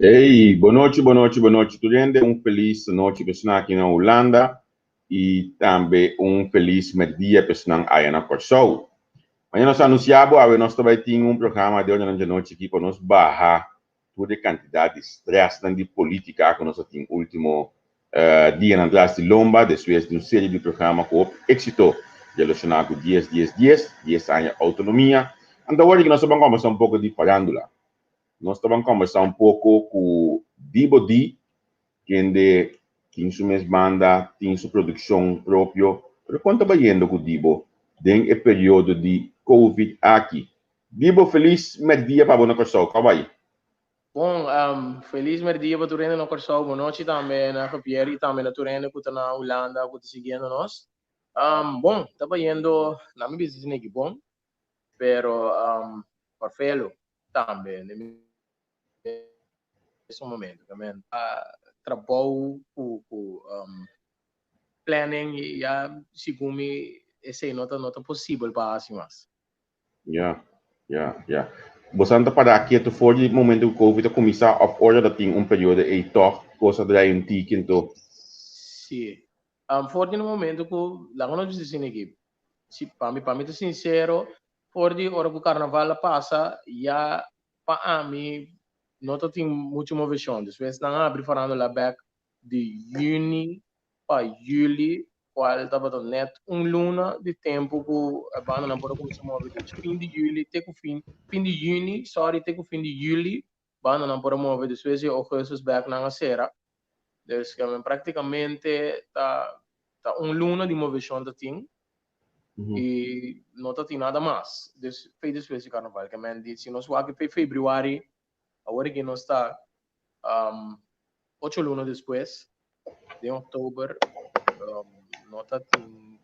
Hey, bon nochi, bon nochi, bon nochi. Tur hende un felis nochi personal aki na Hulanda i tambe un felis merdia personal aya na Kòrsou. Mañana nos a anunsiá bo, awe nos ta bai tin un programa de ora nochi aki pa nos baha tur e kantidat di stressnan di polítika ku nos a tin último dianan tras di lomba, despues di un serie di programa ku hopi éksito relashoná ku 10 10 10, 10 aña outonomia. Anto awor aki nos ta ban kòmbersá un poko di farándula. Nos ta ban kòmbersá un poko ku Dibo D, kende tin su mes banda, tin su produkshon propio, pero kon ta bayendo ku Dibo den e periodo di Covid aki? Dibo, felis mèrdia pa bo na Kòrsou, kòm bai? Bon, felis mèrdia pa tur hende na Kòrsou, bon nochi tambe na Javier i tambe na tur hende ku ta na Hulanda ku ta siguiendo nos. Bon, ta bayendo, na mi bisa esaki bon, pero parfelo tambe den mesun momento. Tamen trabou ku planning ya segun mi esei no ta no ta posibel pa hasi mas. Ya, ya, ya. Boso ta para ketu for di momento ku Covid a kuminsá òf ora ta tin un periodo ei tòg kos a drai un tiki anto? Sí. For di momento ku laga nos bisa asina aki, si pa mi ta sinsero, for di ora ku karnaval a pasa ya pa ami no ta tin muchu moveshon. Despues nan a abri farándula bèk di yüni pa yüli, kual tabata nèt un luna di tempu ku e bandanan por a kuminsá move. Dus fin di yüli te ku fin di yüni, sorry, te ku fin di yüli bandanan por a move. Despues di ougùstùs bèk nan a sera. Dus praktikamente ta un luna di moveshon ta tin i no ta tin nada mas. Dus fe despues di karnaval. Ke men di si nos wak fe febrüari, awor ku nos ta 8 luna despues, den òktober, no ta tin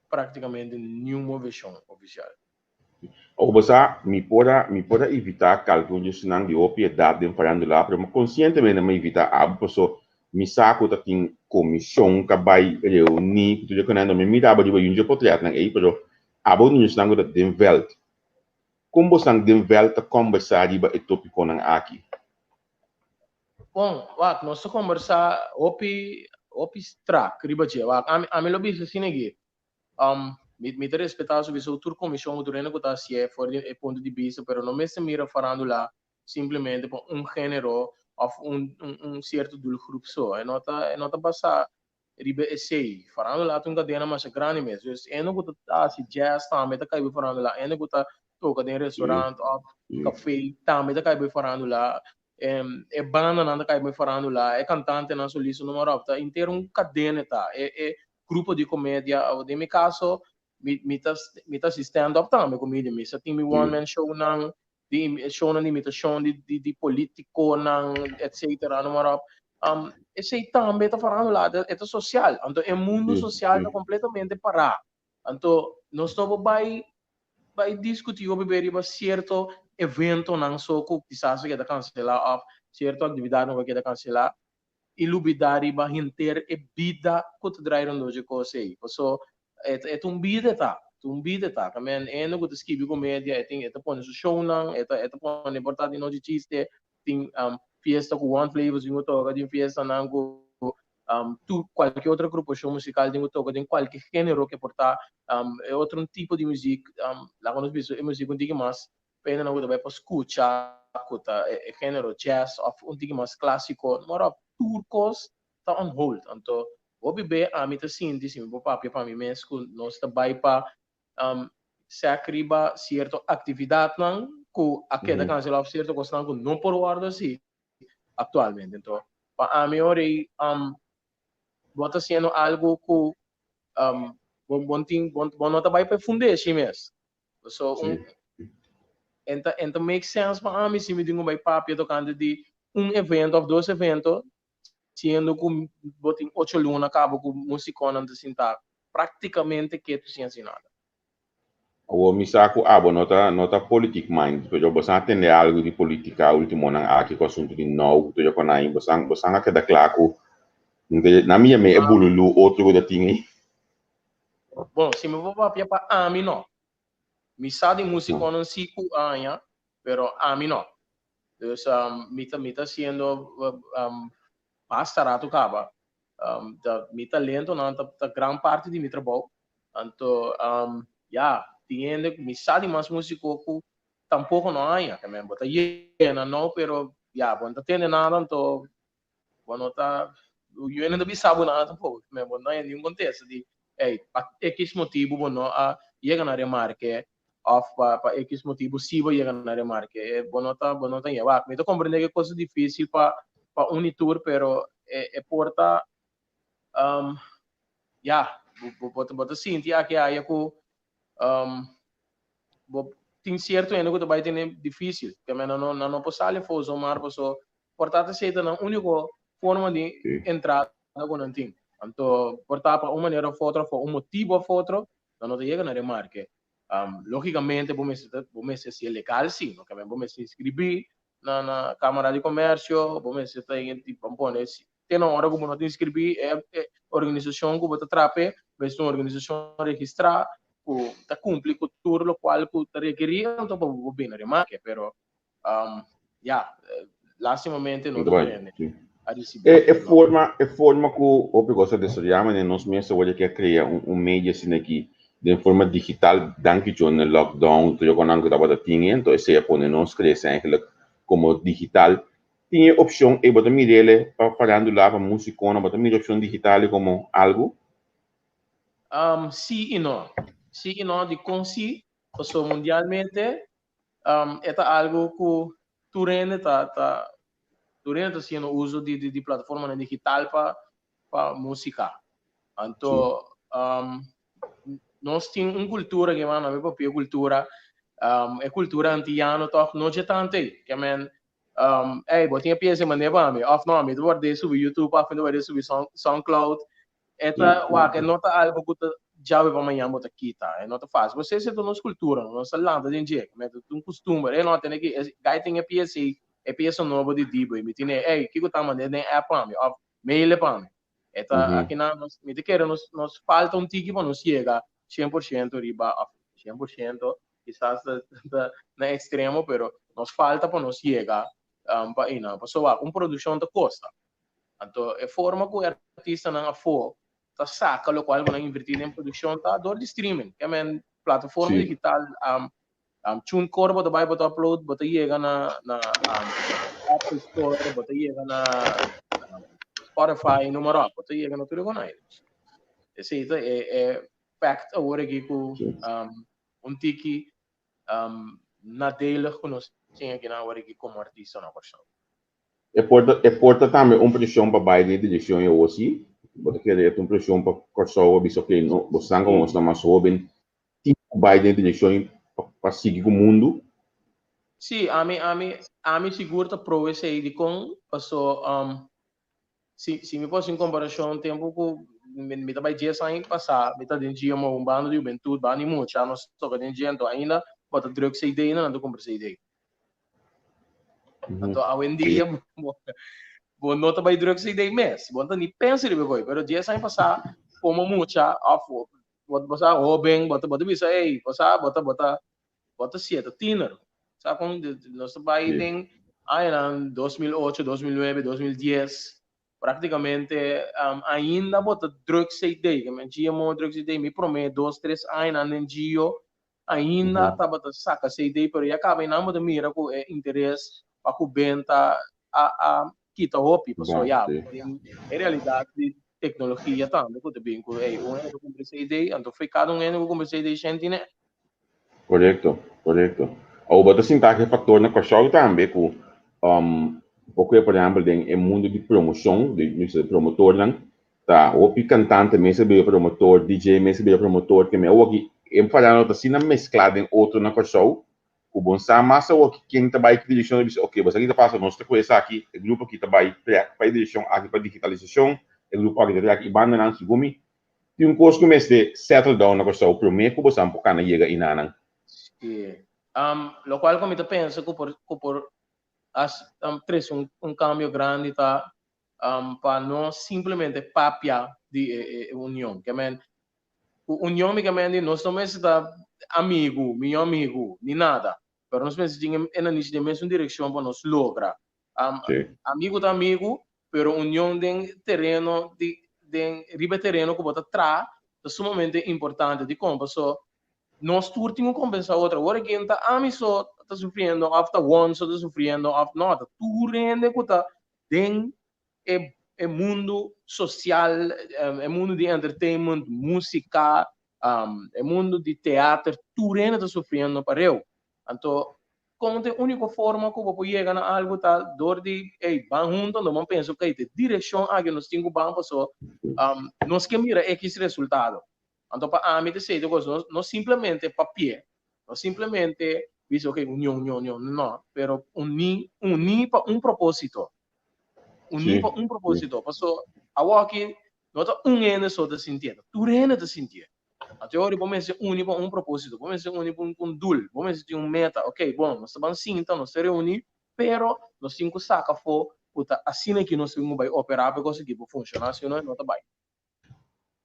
praktikamente ningun moveshon ofisial. O bosa, mi por a evitá kalkun di nan di hopi edat den farándula, pero konsientemente mi evitá abo paso mi sa ku ta tin komishon ku bai reuní ku tur e mi mira abo riba yunjo potretnan ei, pero abo nan ku ta den veld. Kon boso den veld ta kombersá riba e tópikonan aki? Bon, wak, nos a kombersá hopi hopi strak riba dje. Wak, ami lo bisa asina aki. Mi ta respetá sowieso tur komishon ku tur hende ku ta hasié for di e punto di bista, pero no mester mira farándula simplemente pa un género òf un sierto doelgroep so. E no ta basá riba esei. Farándula ta un kadena mas grandi mes. Dus hende ku ta hasi jazz tambe ta kai bei farándula. Hende ku ta toka den restaurant òf kafé tambe ta kai bei farándula. E bandanan ta kai bei farándula, e kantantenan solista, noem maar op. Ta henter un kadena ta. E grupo di komedia, den mi kaso, mi ta hasi stand-up tambe comedian. Mi sa tin mi one man show nan, di show nan di imitashon di polítikonan, etc. Noem maar op. Esei tambe ta farándula, e ta sosial. Anto, e mundu sosial ta kompletamente pará. Anto, nos no por bai diskutí òf riba sierto eventonan so ku kisas keda kanselá òf sierto aktividatnan ku keda kanselá i lubidá riba henter e bida ku ta drai rondó dje kos ei. Paso e ta un bida ta, un bida ta. Tamen hende ku ta skibi komedia, e tin e ta pone su shownan, e ta pone por ta di nochi chiste, tin fiesta ku One Flavors tin ku toka, tin fiestanan ku tur kualke otro agrupashon musikal tin ku toka, den kualke género ku por ta, e otro tipo di muzik, laga nos bisa e muzik un tiki mas pa hendenan ku ta bai pa skucha ku ta e género jazz òf un tiki mas klásiko, noem maar op, tur kos ta on hold. Anto, hopi be ami ta sinti, si mi por papia pa mi mes, ku nos ta bai pa sek riba sierto aktividatnan ku a keda kanselá òf sierto kosnan ku no por wòrdu hasi aktualmente. Anto, pa ami ora ei bo ta hasiendo algu ku bo no ta bai pa e fundeshi mes. So, enta make sense pa ami si mi tin ku bai papia tokante di un evento òf dos evento, siendo ku bo tin 8 luna kaba ku músikonan ta sintá práktikamente ketu sin hasi nada. Awor mi sa ku abo no ta politic mind, pero bo sa tende algu di polítika últimonan aki ku asuntu di nou, ku tur konai, bo sa a keda kla ku na mi yam'é e bululu otro ku ta tin ei. Bon, si mi por papia pa ami no. Mi sa di músikonan si ku aña, pero ami no. Dus mi ta mi ta hasiendo basta rato kaba. Ta mi talentonan ta ta gran parti di mi trabou. Anto ya, tin hende mi sa di mas músiko ku tampoko no haña. Ke men bo ta yena no, pero ya bo no ta tende nada anto bo no ta yu hende no ta bisa bo nada tampoko. Ke men bo no haña niun kontesta di ey pa ekis motibu bo no a yega na remarke òf pa pa ekis motibu si bo yega na remarke. Bo no ta bo no ta haña. Wak mi ta komprende ku e kos ta difisil pa pa un i tur pero e e por ta ya bo bo ta sinti aki aya ku bo tin sierto hende ku ta bai tene difisil ke men nan no nan no por sali afó zomaar paso por ta ta esei ta nan úniko forma di entrada ku nan tin. Anto por ta pa un manera òf otro òf pa un motibu òf otro nan no ta yega na remarke. Lógikamente bo mester ta bo mester hasié legal si, no ke men bo mester inskribí na na Kámara di Komèrsio, bo mester ta ban pone te na ora ku bo no ta inskribí e e organisashon ku bo ta traha p'e mester un organisashon registrá ku ta kumpli ku tur lokual ku ta rekerí anto pa bo por bini remarke pero ya lastimamente no ta prende a risibí. E e forma e forma ku hopi kos a desaroyá manera nos mes awor ke a krea un un media asina aki den forma digital danki djo na lockdown tur loke nan ku tabata tin e anto esei a pone nos krese eigenlijk komo digital Tin e opcion ey bo ta mirele pa farandula, pa musiconan, bo ta mira opcion digital como algo? Sí y no. Sí y no. Dicon sí? Pasobra mundialmente e ta algo cu tur hende ta ta tur hende ta haciendo uso di di plataformanan digital pa pa musica. Anto nos tin un cultura ke manda mi papia cultura, e cultura antiyano toch no dje tanto ey. Ke men Ey, bo tin e piensa mand'é pa mi. Of no, mi ta ward'é subi YouTube of mi ta ward'é subi Soundcloud. E ta, wak, e no ta algo ku ta djawe pa mañan bo ta kita. E no ta fásil. Bo esei ta nos kultura, nos ta lanta den dje. Ta un kustumber. Ey no, tene ki, e guy tin e piesa ei, e piesa nobo di D-Boy. Mi tine, ey, kiko ta mand'é den app pa mi of mail e pa mi. E ta akinan nos, mi ta kere nos, nos falta un tiki pa nos yega 100% riba, of 100% kisas ta ta na extremo, pero nos falta pa nos yega pa einan. Pasobra wak, un produccion ta costa. Anto e forma cu e artistanan afo ta saca locual cu nan inverti den produccion ta door di streaming. Ke men plataforma digital TuneCore bo ta bai bo ta upload, bo ta yega na na Apple Store, bo ta yega na Spotify, noem maar op. Bo ta yega na tur e konai. Esei ta e e fact awor aki ku un tiki nadelig ku nos tin aki nan awor aki komo artista na Kòrsou. E por ta e por ta tambe un preshon pa bai den e direkshon ei awor si? Bo ta kere e ta un preshon pa Kòrsou a bisa oke no bo san komo nos ta mas hóben tin ku bai den e direkshon ei pa sigui ku mundu? Sí, ami ami ami sigur ta pro esei. Dikon? Paso Si si mi por hasi un komparashon tempu ku mi mi ta bai dies aña pasá mi ta den GMO un banda di hubentut banda di mucha nos toka den dje anto ainda bo ta druk CD nan ta kumpra CD. Anto awendia bo bo no ta bai druk CD mes bo no ta ni pensa riba e koi pero dies aña pasá komo mucha òf bo bo sa hoben bo ta bo ta bisa ey bo sa bo ta bo ta bo ta sieta tiener. Sa kon nos ta bai den añanan 2008, 2009, 2010, prácticamente ainda bo ta druk CD, GMO druk CD, mi promé dos, tres añanan den Gio, ainda tabata saka CD, pero ya kaba einan bo ta mira ku e interes pa ku benta a a kita hopi, pasobra ya, e realidat di teknologia tambe ku ta bin ku ey un hende ta kumpra CD, anto fo'i kada un hende ku kumpra CD shen tine. Korekto, korekto. Awor bo ta sinta ku e faktor na Kòrsou tambe ku poko por ehèmpel den e mundu di promoshon, di mi promotornan, ta hopi kantante mes a bira promotor, DJ mes a bira promotor, ke mi awor ki e parada ta asina mesklá den otro na Kòrsou ku bo sa mas awor ki ken ta bai ki direkshon ta bisa oke bo sa ki ta pasa nos ta ku esaki, e grupo aki ta bai trèk pa e direkshon aki pa digitalisashon, e grupo aki ta trèk i bandanan segun mi Tin un kos ku mester settle down na Kòrsou promé ku bosan por kana yega inanan. Sí. Lokual ku mi ta pensa ku por ku por trese un kambio grandi ta pa no simplemente papia di e union. Ke men ku union mi ke men di nos no mester ta amigu, mihó amigu, ni nada. Pero nos mester tin e nanishi den mesun direkshon pa nos logra. Amigu ta amigu, pero union den tereno di den riba e tereno ku bo ta traha ta sumamente importante. Dikon? Paso nos tur tin ku kompensá otro. Awor aki no ta ami so ta sufriendo òf ta Won so ta sufriendo òf no, ta tur hende ku ta den e e mundu sosial, e mundu di entertainment, músika, e mundu di teater, tur hende ta sufriendo pareu. Anto kon ta e úniko forma ku bo por yega na algu ta dor di, ey, ban huntu, anto ban pensa, okey, ta e direkshon aki nos tin ku ban paso nos ke mira ekis resultado. Anto pa ami ta esei ta kos, no no simplemente papia, no simplemente bisa okey, union, union, union, no, pero uní, uní pa un propósito. Uní pa un propósito. Paso awoki no ta un hende so ta sintié, ta tur hende ta sintié. Anto e ora bo mester uni pa un propósito, bo mester uni pa un doel, bo mester tin un meta. Ok, bon, nos ta ban sinta, nos ta reuní, pero nos tin ku saka afó ku ta asina ki nos tin ku bai operá pa e kos aki por funshoná, si no e no ta bai.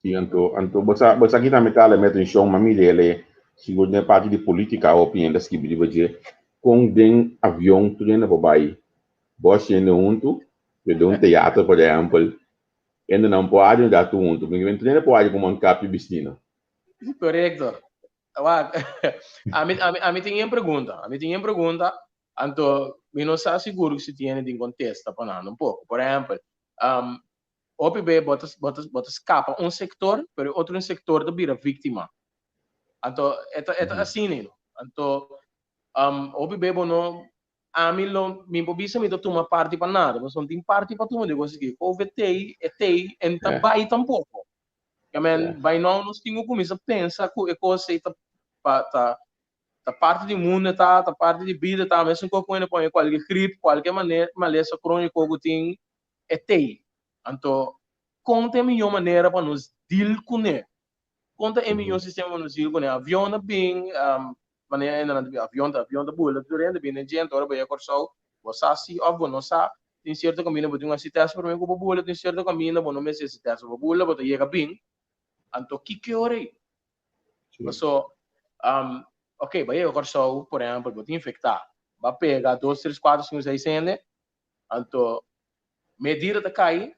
Sí, anto, anto bo sa, bo sa ki tambe ta hala mi atencion, ma mi lele, sigur den e parti di politica hopi hende a skibi riba dje, con den avion tur hende por bai bo hasiendo huntu, pero den un teatro por ehempel, hendenan por adi un rato huntu, mi tur hende por adi ku mondkapje bisti no. Korekto. Wak, ami, ami, ami tin un pregunta, ami tin un pregunta, anto mi no sa sigur si tin hende tin kontesta pa nan un poko. Por ehempel, Hopi be bo ta bo ta bo ta skapa un sektor, pero e otro un sektor ta bira víktima. Anto e ta e ta asina no. Anto hopi be bo no ami lo mi por bisa mi ta tuma parti pa nada, pasobra no tin parti pa tuma di e kos aki. Covid t'ei, e t'ei, e no ta bai tampoko. Ke men bai nou nos tin ku kuminsá pensa ku e kos ei ta pa ta ta parti di mundu ta, ta parti di bida ta, mesun kos ku hende pone kualke grip, kualke malesa króniko ku tin e tei. Anto, kon ta e mihó manera pa nos deal kuné? Kon ta e mihó sistema pa nos deal kuné? Avion ta bin, manera hende nan ta bin, avion ta, avion ta bula tur hende bin den djente, ora bo yega Kòrsou, bo sa si òf bo no sa, tin sierto kaminda bo tin ku hasi tèst promé ku bo bula, tin sierto kaminda bo no mester hasi tèst pa bo bula, bo ta yega bin. Anto, kiko e ora ei? Paso, ok, bo a yega Kòrsou, por ehèmpel, bo tin infektá, bo a pega dos, tres, kuater, sinku, seis hende, Anto medida ta kai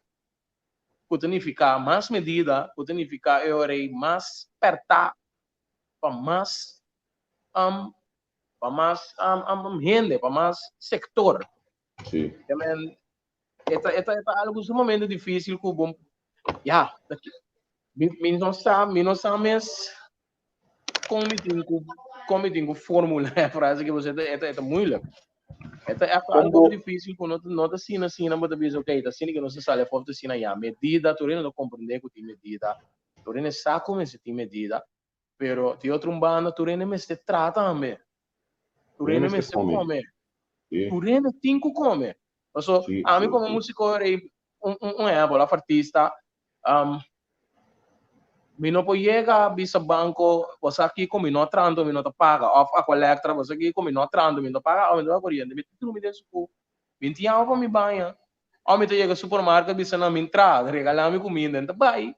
ku ta nifiká mas medida, ku ta nifiká e ora ei mas pèrtá pa mas pa mas hende, pa mas sektor. Sí. Ke men e ta e ta e ta algu sumamente difísil ku bo ya mi mi no sa mi no sa mes Kon mi tin ku kon mi tin ku formula e frase ke bo e ta e ta moeilijk. E ta echt algo difícil ku no no ta asina asina bo ta bisa okay ta asina ke nos ta sali afó ta asina ya medida tur hende ta komprende ku tin medida tur hende sa ku mester tin medida pero di otro un banda tur hende mester traha tambe tur hende mester kome tur hende tin ku kome paso ami komo músiko un un ehèmpel òf artista Mi no por yega bisa banco, bo sa kico mi no tranto mi no ta paga, of Aqualectra, bo sa kico mi no tranto mi no ta paga, of mi no ta paga coriente, mi ta drumi den su cu, mi tin awa pa mi baña, of mi ta yega supermarket bisa nan mi ntra, regala mi cuminda, en ta bay,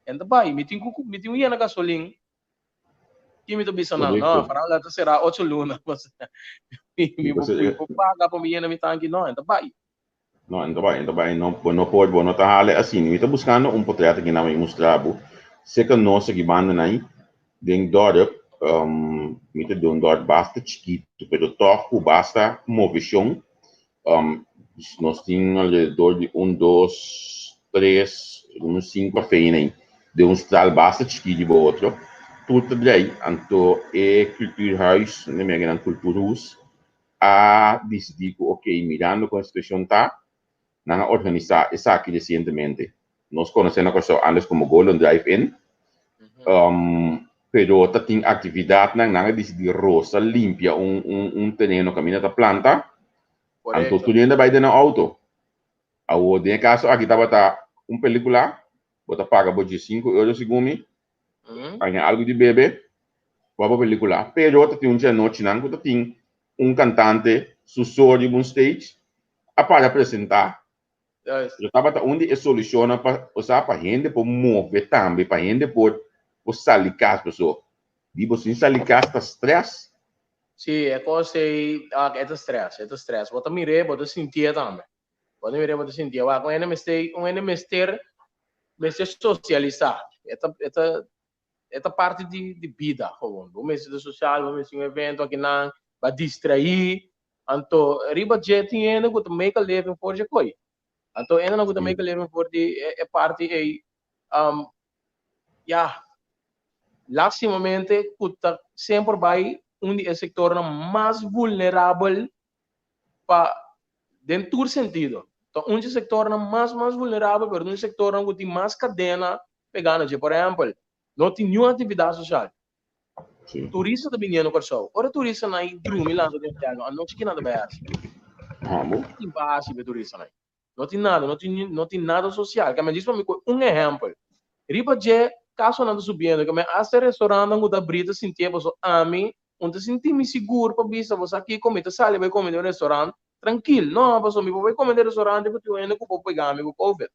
en ta bay, mi tin cu, mi tin cu yena gasolin, ki mi ta bisa nan, no, Faranla ta cera ocho luna, mi mi por paga pa mi yena mi tanki, no, en ta bay. No, en ta bai, en ta bai, no, bo no por, bo no ta hale asina. Mi ta buskando un potret aki na mi mustra bo. Seka nos aki banda nai, den dorp, um, mi ta den un dorp basta chikitu, pero tòg ku basta moveshon. Um, nos tin alrededor di un, dos, tres, un sinku kafé nai, den un stral basta chikí di bo otro. Tur ta drei, anto e cultuurhuis, mi a nan cultuurhuis, a disidí ku ok, mirando kon e situashon ta, nan a organisá esaki resientemente. Nos konosé na Kòrsou ántes komo Golden Drive In, pero ta tin aktividatnan, nan a disidí rosa limpia un un tereno kaminda ta planta, anto tur hende a bai den nan outo. Awor den e kaso aki tabata un pelíkula, bo ta paga bo diesinku euro segun mi, haña algu di bebe, wak bo pelíkula. Pero ta tin un dje anochinan ku ta tin un kantante su so riba un stage a para presentá. Lo tabata un di e solushonnan pa, osea, pa hende por move tambe, pa hende por por sali kas. Paso di bo sin sali kas ta stress. Sí, e kos ei, ah, e ta stress, e ta stress. Bo ta mir'é, bo ta sintié tambe. Bo ta mir'é, bo ta sintié. Wak, un hende mester, un hende mester, mester sosialisá. E ta, e ta, e ta parti di, di bida gewoon. Bo mester ta sosial, bo mester un evento akinan, ba distraí. Anto, riba dje tin hende ku ta make a living for dje koi. Anto, hendenan ku ta make a living for di e, e parti ei, um, ya, Lastimamente ku ta semper bai un di e sektornan mas vulnerabel pa den tur sentido. Ta un di e sektornan mas mas vulnerabel pero ta un di e sektornan ku tin mas kadena pegá na dje. Por ehèmpel, no tin niun aktividat sosial. Turista ta biniendo Kòrsou. Ora turistanan a drumi lanta den hotèl no anochi kinan ta bai hasi? Kiko tin pa hasi pa e turistanan? No tin nada, no tin, no tin nada social. Ke men djis pa mi koe un ehempel. Riba dje kasonan ta subiendo, ke men hasta restaurantnan ku ta abrí ta sintié paso ami un ta sinti mi sigur pa bisa bo sa kiko mi ta sali bai kome den un restaurant trankil. No, paso mi por bai kome den restaurant ku tin un hende ku por pega mi ku covid.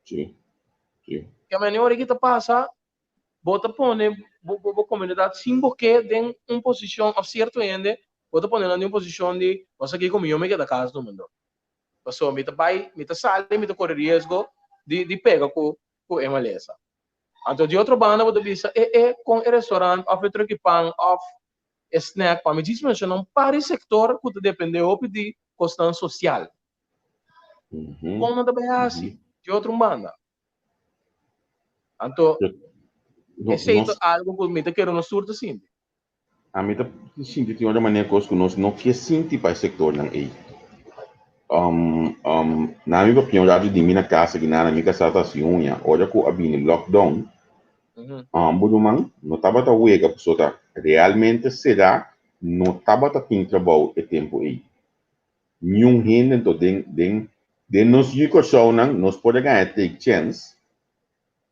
Sí, sí. Ke men e ora ki ta pasa, bo ta pone bo bo komunidat sin bo ke den un posishon òf sierto hende bo ta pone nan den un posishon di bo sa kiko mihó mi keda kas tumando. Pasobra mi ta bai, mi ta sali, mi ta kore riesgo di di pega ku ku e malesa. Anto di otro banda bo ta bisa e e kon e restaurant òf e truki pan òf e snack pa mi djis menshona un par di sektor ku ta depende hopi di kosnan sosial. Kon nan ta bai hasi di otro un banda? Anto esei ta algu ku mi ta kere nos tur ta sinti. Ami ta sinti tin ora manera kos ku nos no ke sinti pa e sektornan ei. Na mi papia un ratu di mi na kas aki nan mi kasá ta hasi uña. Ora ku a bini lockdown, bo ruman no tabata wega pasobra realmente será no tabata tin trabou e tempu ei. Niun hende anto den den den nos yu Kòrsounan nos por a gaña take chèns.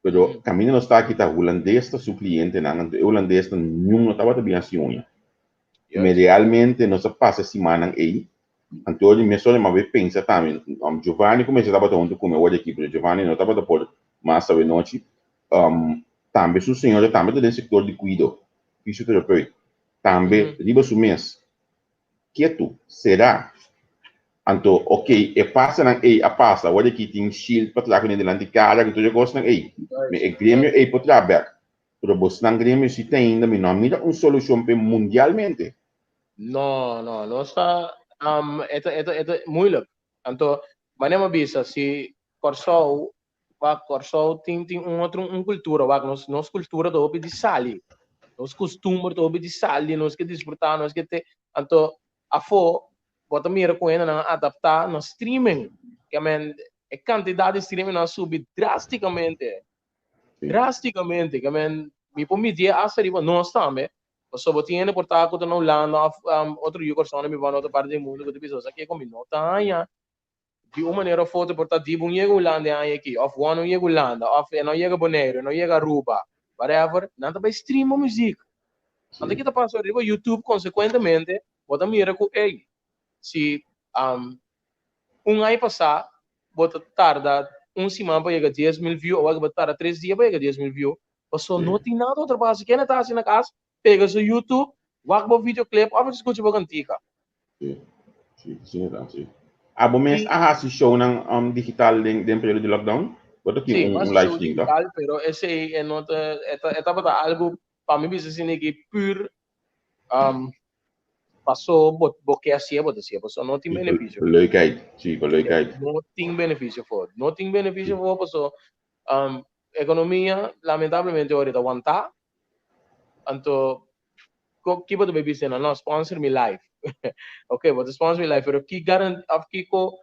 Pero kaminda nos ta aki ta hulandes ta su klientenan, anto e hulandesnan niun no tabata bin hasi uña. Me realmente nos a pasa e simannan ei, anto di mesora mi a bay pensa tambe, Giovanni ku mester tabata huntu ku mi awor di aki, pero Giovanni no tabata por mas awe nochi, tambe su señora tambe ta den sektor di kuido, fisioterapeut, tambe riba su mes. Ketu, será? Anto, ok, e pasanan ei a pasa, awor aki tin shield pa traha kuné dilanti kara ku tur e kosnan ei. Mi e gremio ei por traha bèk. Pero bosnan gremio si te ainda mi no a mira un solushon p'e mundialmente. No, no, nos ta, e ta, e ta, e ta moeilijk. Anto, manera mi a bisa, si Kòrsou Wak, Kòrsou tin tin un otro un kultura, wak, nos nos kultura ta hopi di sali. Nos kustumber ta hopi di sali, nos ke disfrutá, nos ke te. Anto afó bo ta mira ku hendenan a adaptá na streaming. Ke men e kantidat di streaming a subi drástikamente. Drástikamente. Ke men mi por midié asta riba nos tambe. Pasobra bo tin hende por ta ku ta na Hulanda òf otro yu Kòrsou nan biba na otro parti di mundu ku ta bisa, sa kiko mi no ta haña Di un manera of otro por ta di bo yega Hulanda e aña aki, of bo no yega Hulanda, of e no yega Boneiru, e no yega Aruba, whatever, nan ta bai stream bo muziek. Anto ki ta pasa riba YouTube konsekuentemente bo ta mira ku ey, si un aña pasá bo ta tarda un siman pa yega 10,000 view, awor bo ta tarda tres dia pa yega 10,000 view, pasobra no tin nada otro pa hasi. Kende ta hasi na kas? Pega su YouTube, wak bo videoclip of skucha bo kantika. Sí, sí, sí, inderdaad, sí. Abo mes a hasi shownan um, digital den, den periodo di lockdown? Bo ta Sí, tin un, mas un live show stream, toch? digital, pero esei e no ta, e ta, e tabata algo pa mi bisa asina ki pur um, paso bo, bo ke hasié, bo ta hasié, paso no tin Sí, beneficio. pa leukheid, sí, pa leukheid. No tin beneficio for, no tin beneficio for, paso um, economia lamentablemente ora ta wantá, Anto, ki bo ta bay bisa nan? No, sponsor mi live. Ok, bo ta sponsor mi live, pero ki garan of kiko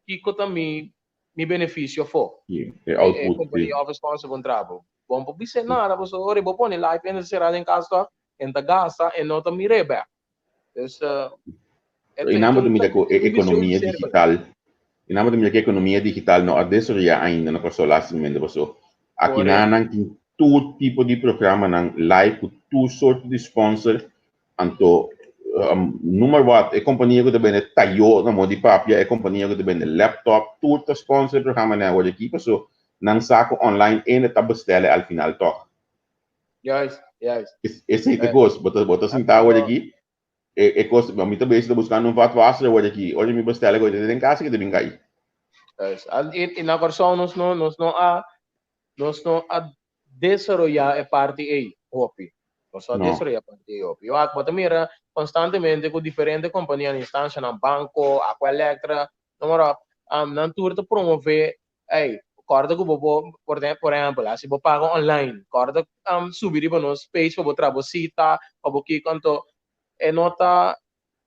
kiko ta mi mi beneficio afó? Sí, e output, E kompania of e sponsor bo entra bo. Bo no por bisa nada, pasobra ora bo pone live hende ta sera den kas tòg, hende ta gasta e no ta mir'é bèk. Dus, E nan bo ta mira ku e ekonomia digital, e nan bo ta mira ku e ekonomia digital no a desaroyá ainda na Kòrsou lastimamente paso aki nan nan tin tur tipo di programanan live ku tur sorto di sponsor anto no matter what e kompania ku ta bende tayó na modo di papia e kompania ku ta bende laptop tur ta sponsor e programanan awor aki paso nan sa ku online ende ta bestèl'e al final tòg. Juist, juist. Esei ta kos, bo ta bo ta sintá awor aki. E e kos, mi ta bezig ta buskando un vatwasser awor aki. Ora mi bestel e kos den kas ke ta bin kai. Juist. I na Kòrsou nos no nos no a nos no a desaroyá e parti ei hopi. Nos no a No. desaroyá e parti ei hopi. Wak, bo ta mira konstantemente ku diferente kompanianan, instanshanan, banko, Aqualectra, noem maar op, nan tur ta promové, ey, kòrda ku bo por, por por ehèmpel, si bo paga online, kòrda subi riba nos page pa bo traha bo sita, pa bo kiko, anto e no ta,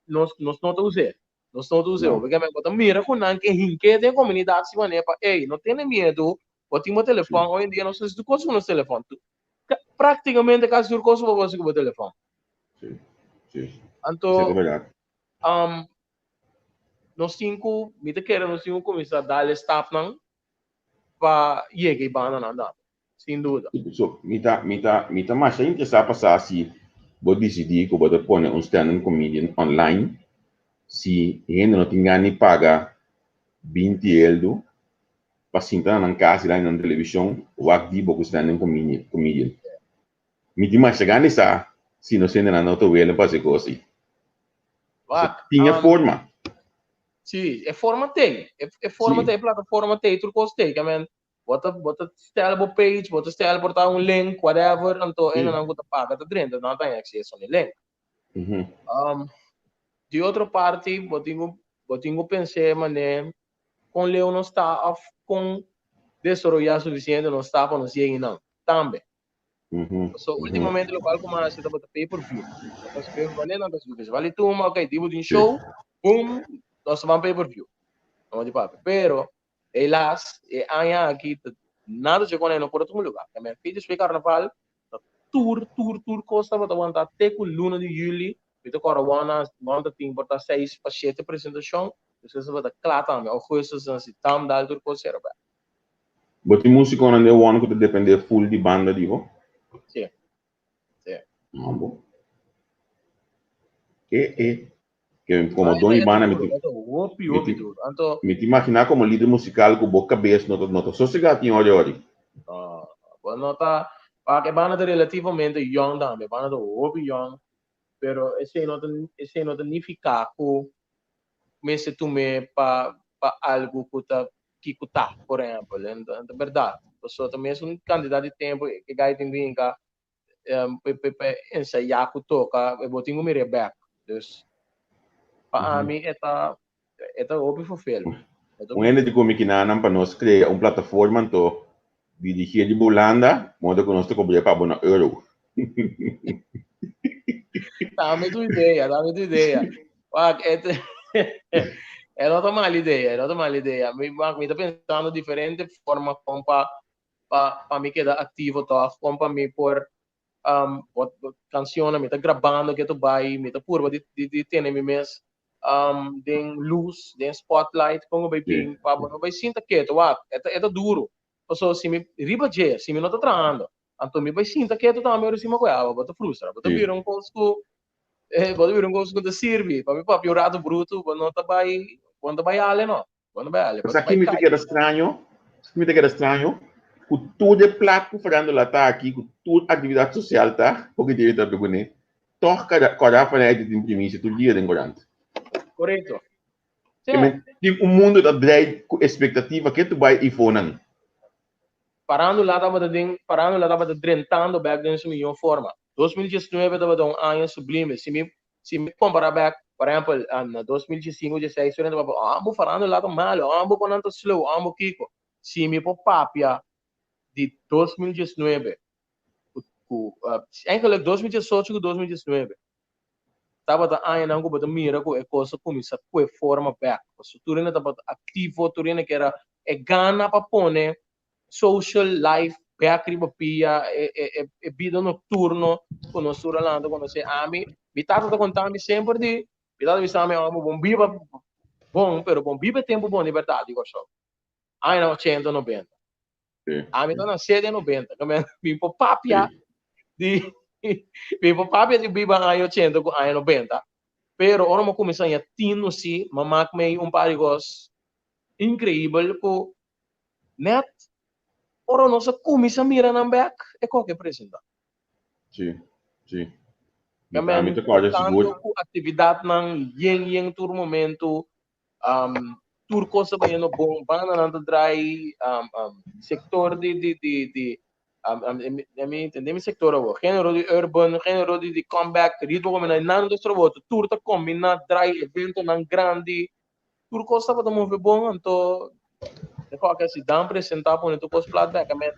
nos nos no ta us'é. Nos no ta us'é. No. Porque bo ta mira ku nan ke hink'é den komunidat si manera pa, ey, no tene miedu, bo tin bo telefòn, hoy en dia nos ta hasi tur kos ku nos telefòn. Práktikamente kasi tur kos bo por hasi ku bo telefòn. Sí, sí. Anto, Esei ta bèrdat. Nos tin ku, mi ta kere nos tin ku kuminsá dal e stapnan pa yega e bandanan tambe, sin duda. So, mi ta, mi ta, mi ta masha interesá pa sa si bo disidí ku bo ta pone un stand-up comedian online, si hende no tin gana di paga 20 eldu pa sinta na nan kas i laña nan televishon wak di bo ku stand-up comedian. Mi tin masha gana di sa si nos hendenan no ta welen pa hasi e kos ei. Wak, Tin e forma. Sí, e forma t'ei. E forma t'ei, e plataforma t'ei, tur kos t'ei. Ke men, bo ta, bo ta stel bo page, bo ta stel por ta un link, whatever, anto hendenan ku ta paga ta drenta, nan ta haña akseso na e link. Di otro parti, bo tin ku, bo tin ku pens'é manera kon leu nos ta òf kon desaroyá sufisiente nos ta pa nos yega einan tambe. So últimamente lo cual como hace tabata pay per view. Nos pay per view, nan ta subi festival di tumba, ok, di bo tin show, boom, nos ta ban pay per view. No di papia. Pero helaas e aña aki ta nada dje con no por a tuma lugar. Ke men fin despues carnaval ta tur tur tur cos tabata wanta te cu luna di juli, mi ta corda wana wan ta tin por ta seis pa shete presentacion, despues tabata cla tambe, augustus nan si tam dal tur cos cera bek. Bo tin músikonan den wòrdu ku ta dependé full di banda di bo? Sí. Sí. Ah, bo. E, e. Ke komo don di banda mi tin. Hopi, hopi duro. Anto. Mi ta imaginá komo lider musikal ku bo kabes no ta no ta sosegá tin ori ori. No, bo no ta. Wak, e banda ta relativamente yòn tambe. E banda ta hopi yòn. Pero esei no ta esei no ta nifiká ku mester tum'é pa pa algu ku ta kiko ta, por ehempel. En ta berdad. Pasobra ta mesun cantidad di tempo e gai tin brinca pa ensaya cu toca, e bo tin cu mira e bek. Dus, pa ami e ta e ta hopi vervelend. Un hende di cu mi kinanan pa nos crea un plataforma anto dirigi riba Hulanda, modo cu nos ta cobra pa bo na euro. Dame tu idea, dame tu idea. Wak, e, e no ta mal idea, e no ta mal idea. Mi, wak, mi ta pensando diferente forma kon pa, pa, pa mi keda activo toch, kon pa mi por um, wat, cancionnan, mi ta grabando keto bai, mi ta purba di, di, di tene mi mes um, den luz, den spotlight, kon bai bin, pa bo no bai sinta keto, wak, e ta, e ta duro. Paso si mi riba dje, si mi no ta trahando, anto mi bai sinta keto tambe ora sima ku e awa, bo ta frustra, bo ta bira un kos ku eh, bo ta bira un kos ku ta sirbi, pa mi papia un rato brutu, bo no ta bai, bo no ta bai ale no, bo no bai ale, bo Sa ta ki bai mi ta kai. keda straño, sa ki mi ta keda straño, ku tur e plat ku farándula ta aki, ku tur aktividat sosial ta, hopi dia ta papia kuné, tòg kada kòrda Fanaiti tin primisia tur dia den korant. Korekto. Ke men tin un mundo ta drei ku espektativa ke tu bai ifonan. Farándula tabata den, farándula tabata drentando bek den su mihó forma. 2019 tabata un aña sublime. Si mi, si mi kompará bek, por ehèmpel, na 2015, 16, tur hende papia, oh, bo farándula ta malo, oh, bo konan ta slow, oh, bo kiko. Si mi por papia di 2019 ku, ku, eigenlijk 2018 ku 2019, tabata añanan ku bo ta mira ku e kos a kuminsá kue forma bèk. Pasobra tur hende tabata aktivo, tur hende kera e gana pa pone social life bèk riba pia, e e e e bida nokturno ku nos tur a lanta konosé. Ami, mi tata ta konta mi semper di, mi tata bisa mi, amo bon biba bon, pero bon biba e tempu bon di bèrdat di Kòrsou. Añanan ochenta, nobenta. Ami ta nasé den nobenta, ke men mi por papia di mi por papia di biba aña ochenta ku aña nobenta, pero ora mi a kuminsá haña tinu si, mi a mak mei un par di kos inkreibel ku nèt ora nos a kuminsá mira nan bèk e koke presentá. Sí, sí. Mi ta, mi ta kòrda sigur. Tanto ku aktividatnan yen yen tur momento, tur kos ta bayendo bon, bandanan ta drai, sektor di di di di mi tende mi sektor awor, género di urban, género di di comeback, ritmo kombiná, nan ta trabou, tur ta kombiná, drai eventonan grandi, tur kos tabata move bon, anto e kòke si Dan presentá pone tur kos plat bèk, amen.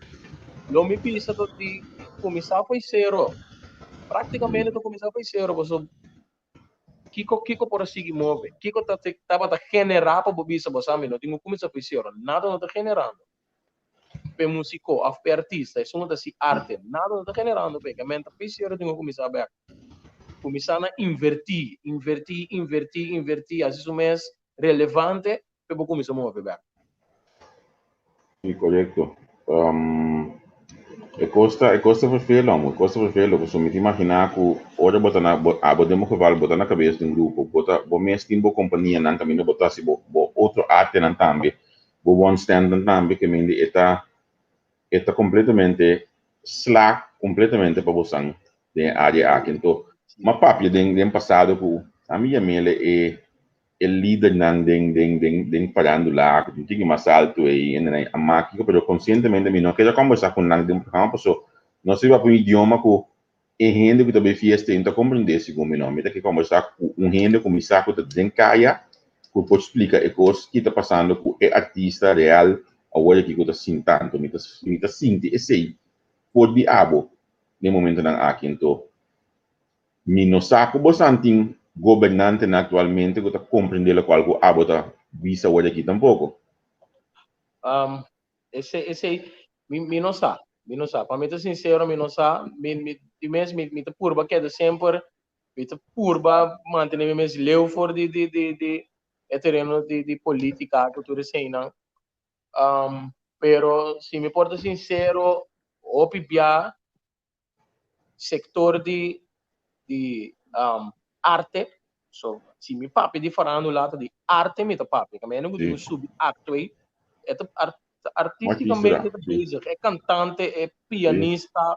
Lo mi bisa ta di kuminsá fo'i sero, práktikamente ta kuminsá fo'i sero, pasobra kiko kiko por a sigui move? Kiko ta tabata generá pa bo bisa bo sa mi no tin ku kuminsá fo'i sero? Nada no ta generando. P'e músiko òf p'e artista, esun ku ta hasi arte, nada no ta generando p'e, amen ta fo'i sero tin ku kuminsá bèk. Kuminsá na invertí, invertí, invertí, invertí, hasi su mes relevante pe bo kuminsá move bèk. Sí, korekto. E kos ta, e kos ta vervelo, amo, e kos ta vervelo, pasobra mi ta imaginá ku ora bo ta na, bo, abo den bo geval bo ta na kabes di un grupo, bo ta, bo mes tin bo kompanianan kaminda bo ta hasi bo, bo otro artenan tambe, bo one standnan tambe, ke mende e ta, e ta kompletamente sla kompletamente pa bosan den e área aki. Anto, m'a papia den den pasado ku ami yam'el e e lidernan den den den den farándula ku tin tiki mas altu ei en nan a mak kiko pero konsientemente mi no keda kombersá ku nan den programa paso nos ta riba pa un idioma ku e hende ku ta bai fiesta ei no ta komprendé segun mi no. Mi ta ke kombersá ku un hende ku mi sa ku ta den kaya ku por splika e kos ki ta pasando ku e artista real awor aki ku ta sinta. Anto mi ta mi ta sinti esei for di abo den momentonan aki. Anto mi no sa ku bosan tin gobernantenan aktualmente ku ta komprendé lokual ku abo ta bisa awor aki tampoko. Esei, esei, mi, mi no sa, mi no sa. Pa mi ta sinsero, mi no sa. Mi, mi, di mes, mi, mi ta purba keda semper, mi ta purba mantené mi mes leu for di, di, di, di e tereno di, di polítika ku tur eseinan. Pero si mi por ta sinsero, hopi bia sektor di di arte, so si mi papia di farándula ta di arte mi ta papia, kaminda ku tin subi acto ei, e ta artísticamente ta bezig, e kantante, e pianista,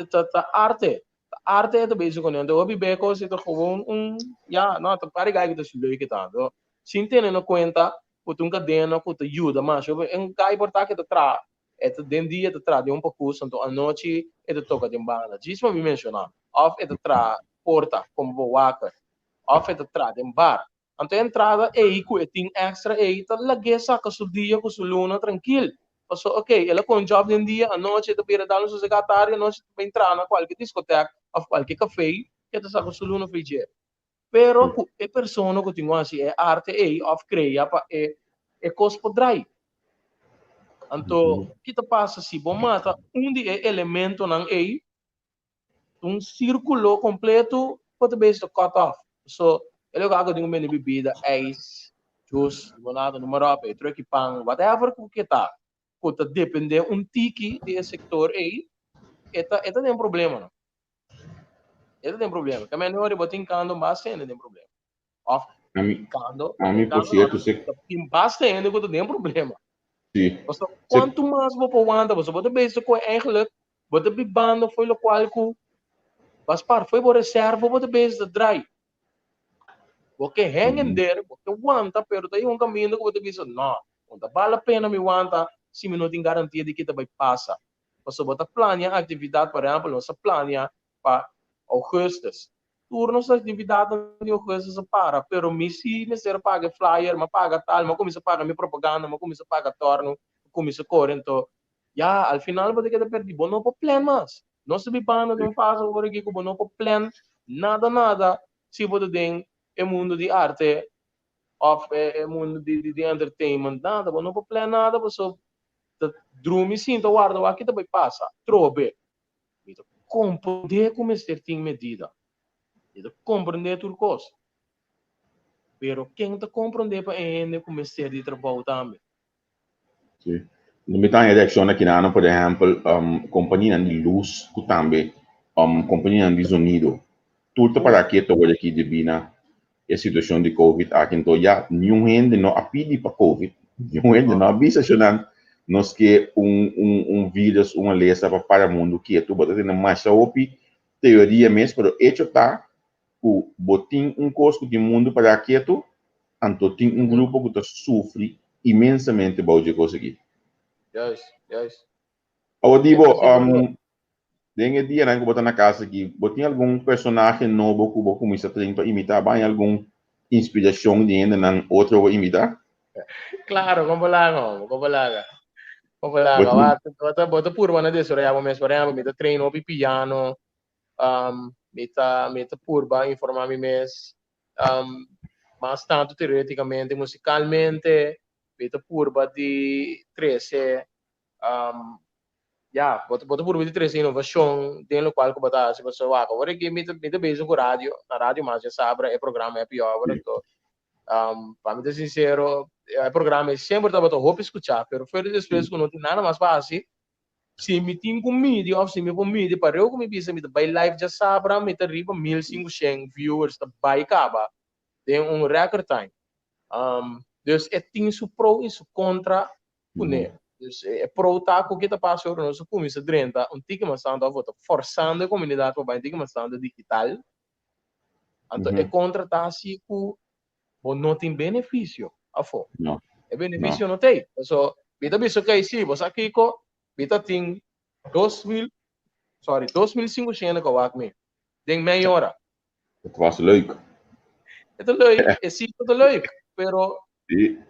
ta ta arte, ta arte e ta bezig kuné, anto hopi bia e kos ei ta gewoon un, ya, no, ta pari gai ku ta hasi leuk e ta, anto sin tene na kuenta ku ta un kadena ku ta yuda mas, un gai por ta ke ta traha E ta den dia ta traha den un pakus, anto anochi e ta toka den banda. Djis pa mi menshoná. Òf e ta traha porta komo bewaker, òf e ta traha den bar. Anto e entrada ei ku e tin èkstra ei ta lag'é saka su dia ku su luna trankil. Pasobra okey, el a kohe un jòb den dia, anochi e ta bira dal un sosegá tardi, anochi e ta bin traha na kualke diskotèk òf kualke kafé, e ta saka su luna for dje. Pero ku e persona ku tin ku hasi e arte ei òf krea pa e e kos por drai. Anto, ki ta pasa si bo mata un di e elementonan ei, un sírkulo kompleto bo ta bezig ta cut off. So, e loke ku tin ku bende bibida, ijs, juice, limonada, noem maar op, e truck di pan, whatever ku ke ta, ku ta depende un tiki di e sektor ei, e ta e ta den problemanan. E ta den problema. Kaminda ora bo tin kando basta hende den problema. Of Ami, kando, ami por kando cierto, se, tin basta hende ku ta den problema. sí, Pasobra se, kuantu mas bo por wanta, pasobra bo ta bezig ku eigenlijk bo ta bibando fo'i lokual ku bas par fo'i bo reserva bo ta bezig ta drai. Bo ke hang in there, bo ke wanta, pero ta un kaminda ku bo ta bisa, no, no ta bal la pena mi wanta si mi no tin garantia di ki ta bai pasa. Pasobra bo ta plania aktividat, por ehèmpel nos a plania pa ougùstùs. Tur nos aktividatnan di ougùstùs a para, pero mi si mester a paga e flyer, mi a paga tal, mi a kuminsá paga mi propaganda, mi a kuminsá paga tòrnu, mi a kuminsá kore. Anto, ya, al final bo ta keda pèrdí, bo no por plan mas. Nos ta bibando den un fase awor aki ku bo no por plan nada nada si bo ta den e mundu di arte òf e mundu di entertainment, nada, bo no por plan nada pasobra ta drumi sinta warda wak ki ta bai pasa trobe. Mi ta komprendé ku mester tin medida. Mi ta komprendé tur kos. Pero ken ta komprendé pa e hende ku mester di trabou tambe? Sí. Mi ta haña reakshon aki nan, por ehèmpel, kompanianan di lus ku tambe kompanianan di zonido. Tur ta para ketu awor aki debí na e situashon di Covid aki. Anto ya niun hende no a pidi pa Covid, niun hende no a bisa shonnan nos ke un un un virus, un malesa pa para mundu ketu. Bo ta tene masha hopi. teoria mes, pero hecho ta ku bo tin un kos ku tin mundu pará ketu, anto tin un grupo ku ta sufri inmensamente bou dje kos aki. Juist, juist. Awor di bo, den e dianan ku bo ta na kas aki, bo tin algun personahe nobo ku bo kuminsá train pa imitá? Bo haña algun inspirashon di hendenan otro bo imitá? Claro, kon bo laga, hombre, kon bo laga. Kon bo laga. Bo ta, bo ta purba na desaroyá bo mes. Por ehempel, mi ta train hopi piano, mi ta, mi ta purba informá mi mes, mas tantu teorétikamente, musikalmente, mi ta purba di trese ya, bo ta, bo ta purba di trese inovashon den lokual ku bo ta hasi, pasobra wak, awor aki mi ta, mi ta bezig ku radio, na Radio Mas Djasabra e programa Happy Hour, anto pa mi ta sinsero, e programa ei semper tabata hopi skuchá, pero for di despues ku no tin nada mas pa hasi, si mi tin ku midi òf si mi por midi pareu ku mi bisa mi ta bai live djasabra, mi ta riba 1500 viewers ta bai kaba den un record time. Dus e tin su pro i su kontra kuné. Dus e pro ta ku ke ta pasa ora nos a kuminsá drenta un tiki mas tantu òf bo ta forsando e komunidat pa bai un tiki mas tantu digital. Anto e kontra ta si ku bo no tin benefisio afó. No. E benefisio no t'ei. Paso mi ta bisa okey si bo sa kiko mi ta tin 2000 sorry 2500 ku a wak mi den mei ora. Het was leuk. E ta leuk, e sitio ta leuk, pero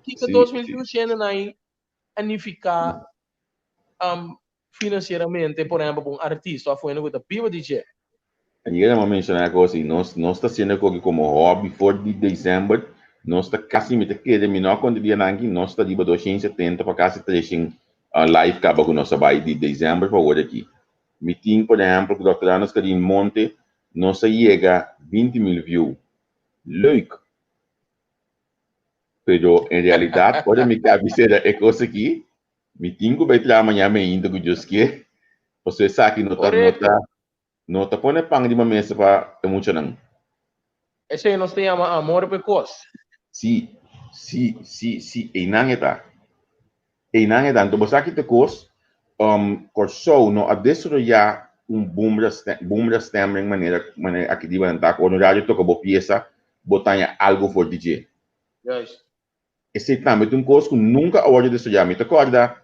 kiko 2500 nan a nifiká financieramente, por ehempel, pa un artista of hende ku ta biba di dje? Ayer mi a menshoná e kos i nos nos ta hasiendo e koki komo hobby for di december nos ta kasi mi ta kere mi no a konta dianan aki nos ta riba 270 pa kasi 300 live kaba ku nos a bai di december pa awor aki. Mi tin por ehempel ku Dòkter Anos Karin Monte nos a yega 20,000 view. Leuk! Pero en realidat ora mi ke a bisera e kos aki mi tin ku bai traha mañana mainta ku Dios ke pasobra esaki no ta no ta no ta pone pan riba mesa pa e muchanan. Esei nos ta yama amor pa e kos. Sí, sí, sí, sí, einan e ta. Einan e ta. Anto bo sa ki ta e kos? Kòrsou no a desaroyá un boomrastemming manera manera aki riba nan ta ku ora un radio toka bo piesa bo ta haña algu for di dje. Juist. Esei tambe ta un kos ku nunka a wòrdu desaroyá. Mi ta kòrda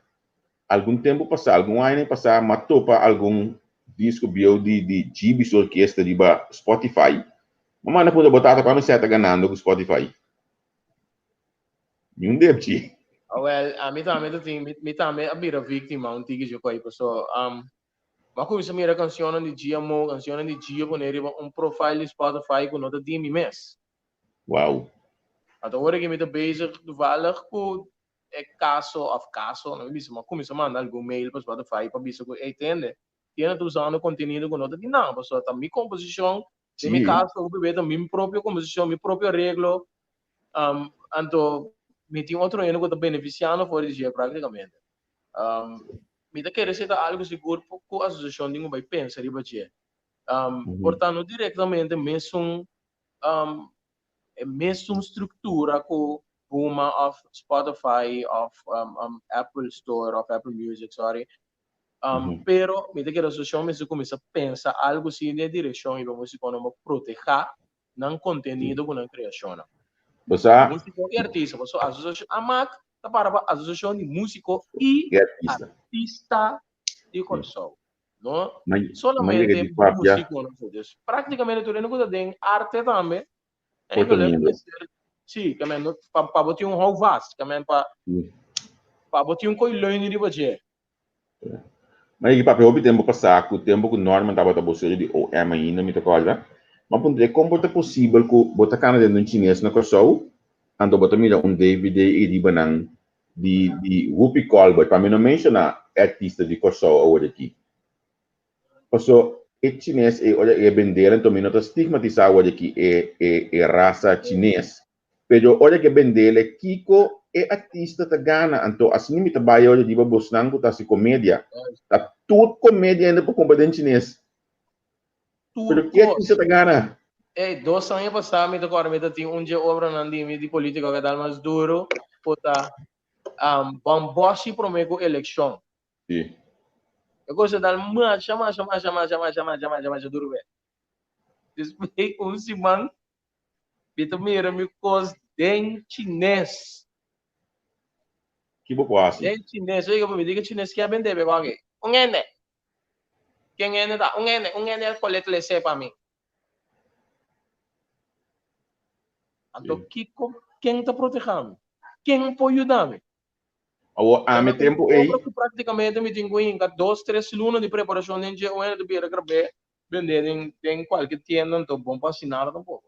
algun tempu pasá, algun añanan pasá, mi a topa algun disko bieu di di GB su orkesta riba Spotify. Mi a manda puntra bo tata kuantu sèt ta ganando ku Spotify. Niun depchi. Awel, ami tambe ta tin, mi tambe a bira víktima un tiki dje koi, paso mi a kuminsá mira kanshonnan di GMO, kanshonnan di Gio pone riba un profile di Spotify ku no ta di mi mes. Wow. Anto ora ki mi ta bezig toevallig ku e kaso of kaso, no mi bisa, mi a kuminsá manda algun mail pa Spotify pa bisa ku, ey tende, tiene ta usando kontenido ku no ta di nan, pasobra ta mi komposishon, den mi kaso hopi bes ta mi propio komposishon, mi propio areglo, anto mi tin otro hende ku ta benefisiando for di dje praktikamente. Mi ta kere si ta algu sigur ku asosiashon tin ku bai pensa riba dje. Por ta no direktamente mesun e mesun struktura ku Buma òf Spotify òf Apple Store òf Apple Music sorry pero mi ta kere asosiashon mester kuminsá pensa algu si den e direkshon i pa musikonan por protehá nan kontenido ku nan kreashonnan. Bo sa. Músiko i artista pasobra asosiashon AMAC ta para pa Asosiashon di Músiko i Artista di Kòrsou. No solamente músiko dus práktikamente tur hende ku ta den arte tambe eigenlijk mester sí ke men pa bo tin un houvast ke men pa pa bo tin un koi leun riba dje. Ma yegi papia hopi tempu pasá ku tempu ku Norman tabata bosero di OM ainda mi ta kòrda mi a puntra e kon por ta posibel ku bo ta kana den un chines na Kòrsou anto bo ta mira un dvd ei riba nan di di Whoopi Goldberg, pa mi no menshoná e artista di Kòrsou awor aki. Paso e chines ei ora e bendel, anto mi no ta stigmatisá awor aki e e e rasa chines, pero ora ke bendel e kiko e artista ta gana, anto asina mi ta bai awor riba bosnan ku ta hasi komedia, ta tur komedia hende por kumpra den chines. Tur Pero ke kos. artista ta gana? Ey, dos aña pasá mi ta kòrda mi ta tin un dje obranan di mi di polítika ku a dal mas duru ku ta Bòmbòshi promé ku elekshon. Sí. E kos a dal masha masha masha masha masha masha masha masha duru be. Despues di un siman mi ta mira mi kos den chines. Ki bo por hasi? Den chines. Oiga, mi di ku chines ke a bende be wak. Un hende. Ken hende ta? Un hende, un hende a kole tlese pa mi. Anto kiko, ken ta proteha mi? Ken por yuda mi? Awor, ami tempu ei. Obra ku praktikamente mi tin ku hinka dos, tres luna di preparashon den dje, un hende ta bira grab'é, bend'é den den kualke tienda, anto bon pa hasi nada tampoko.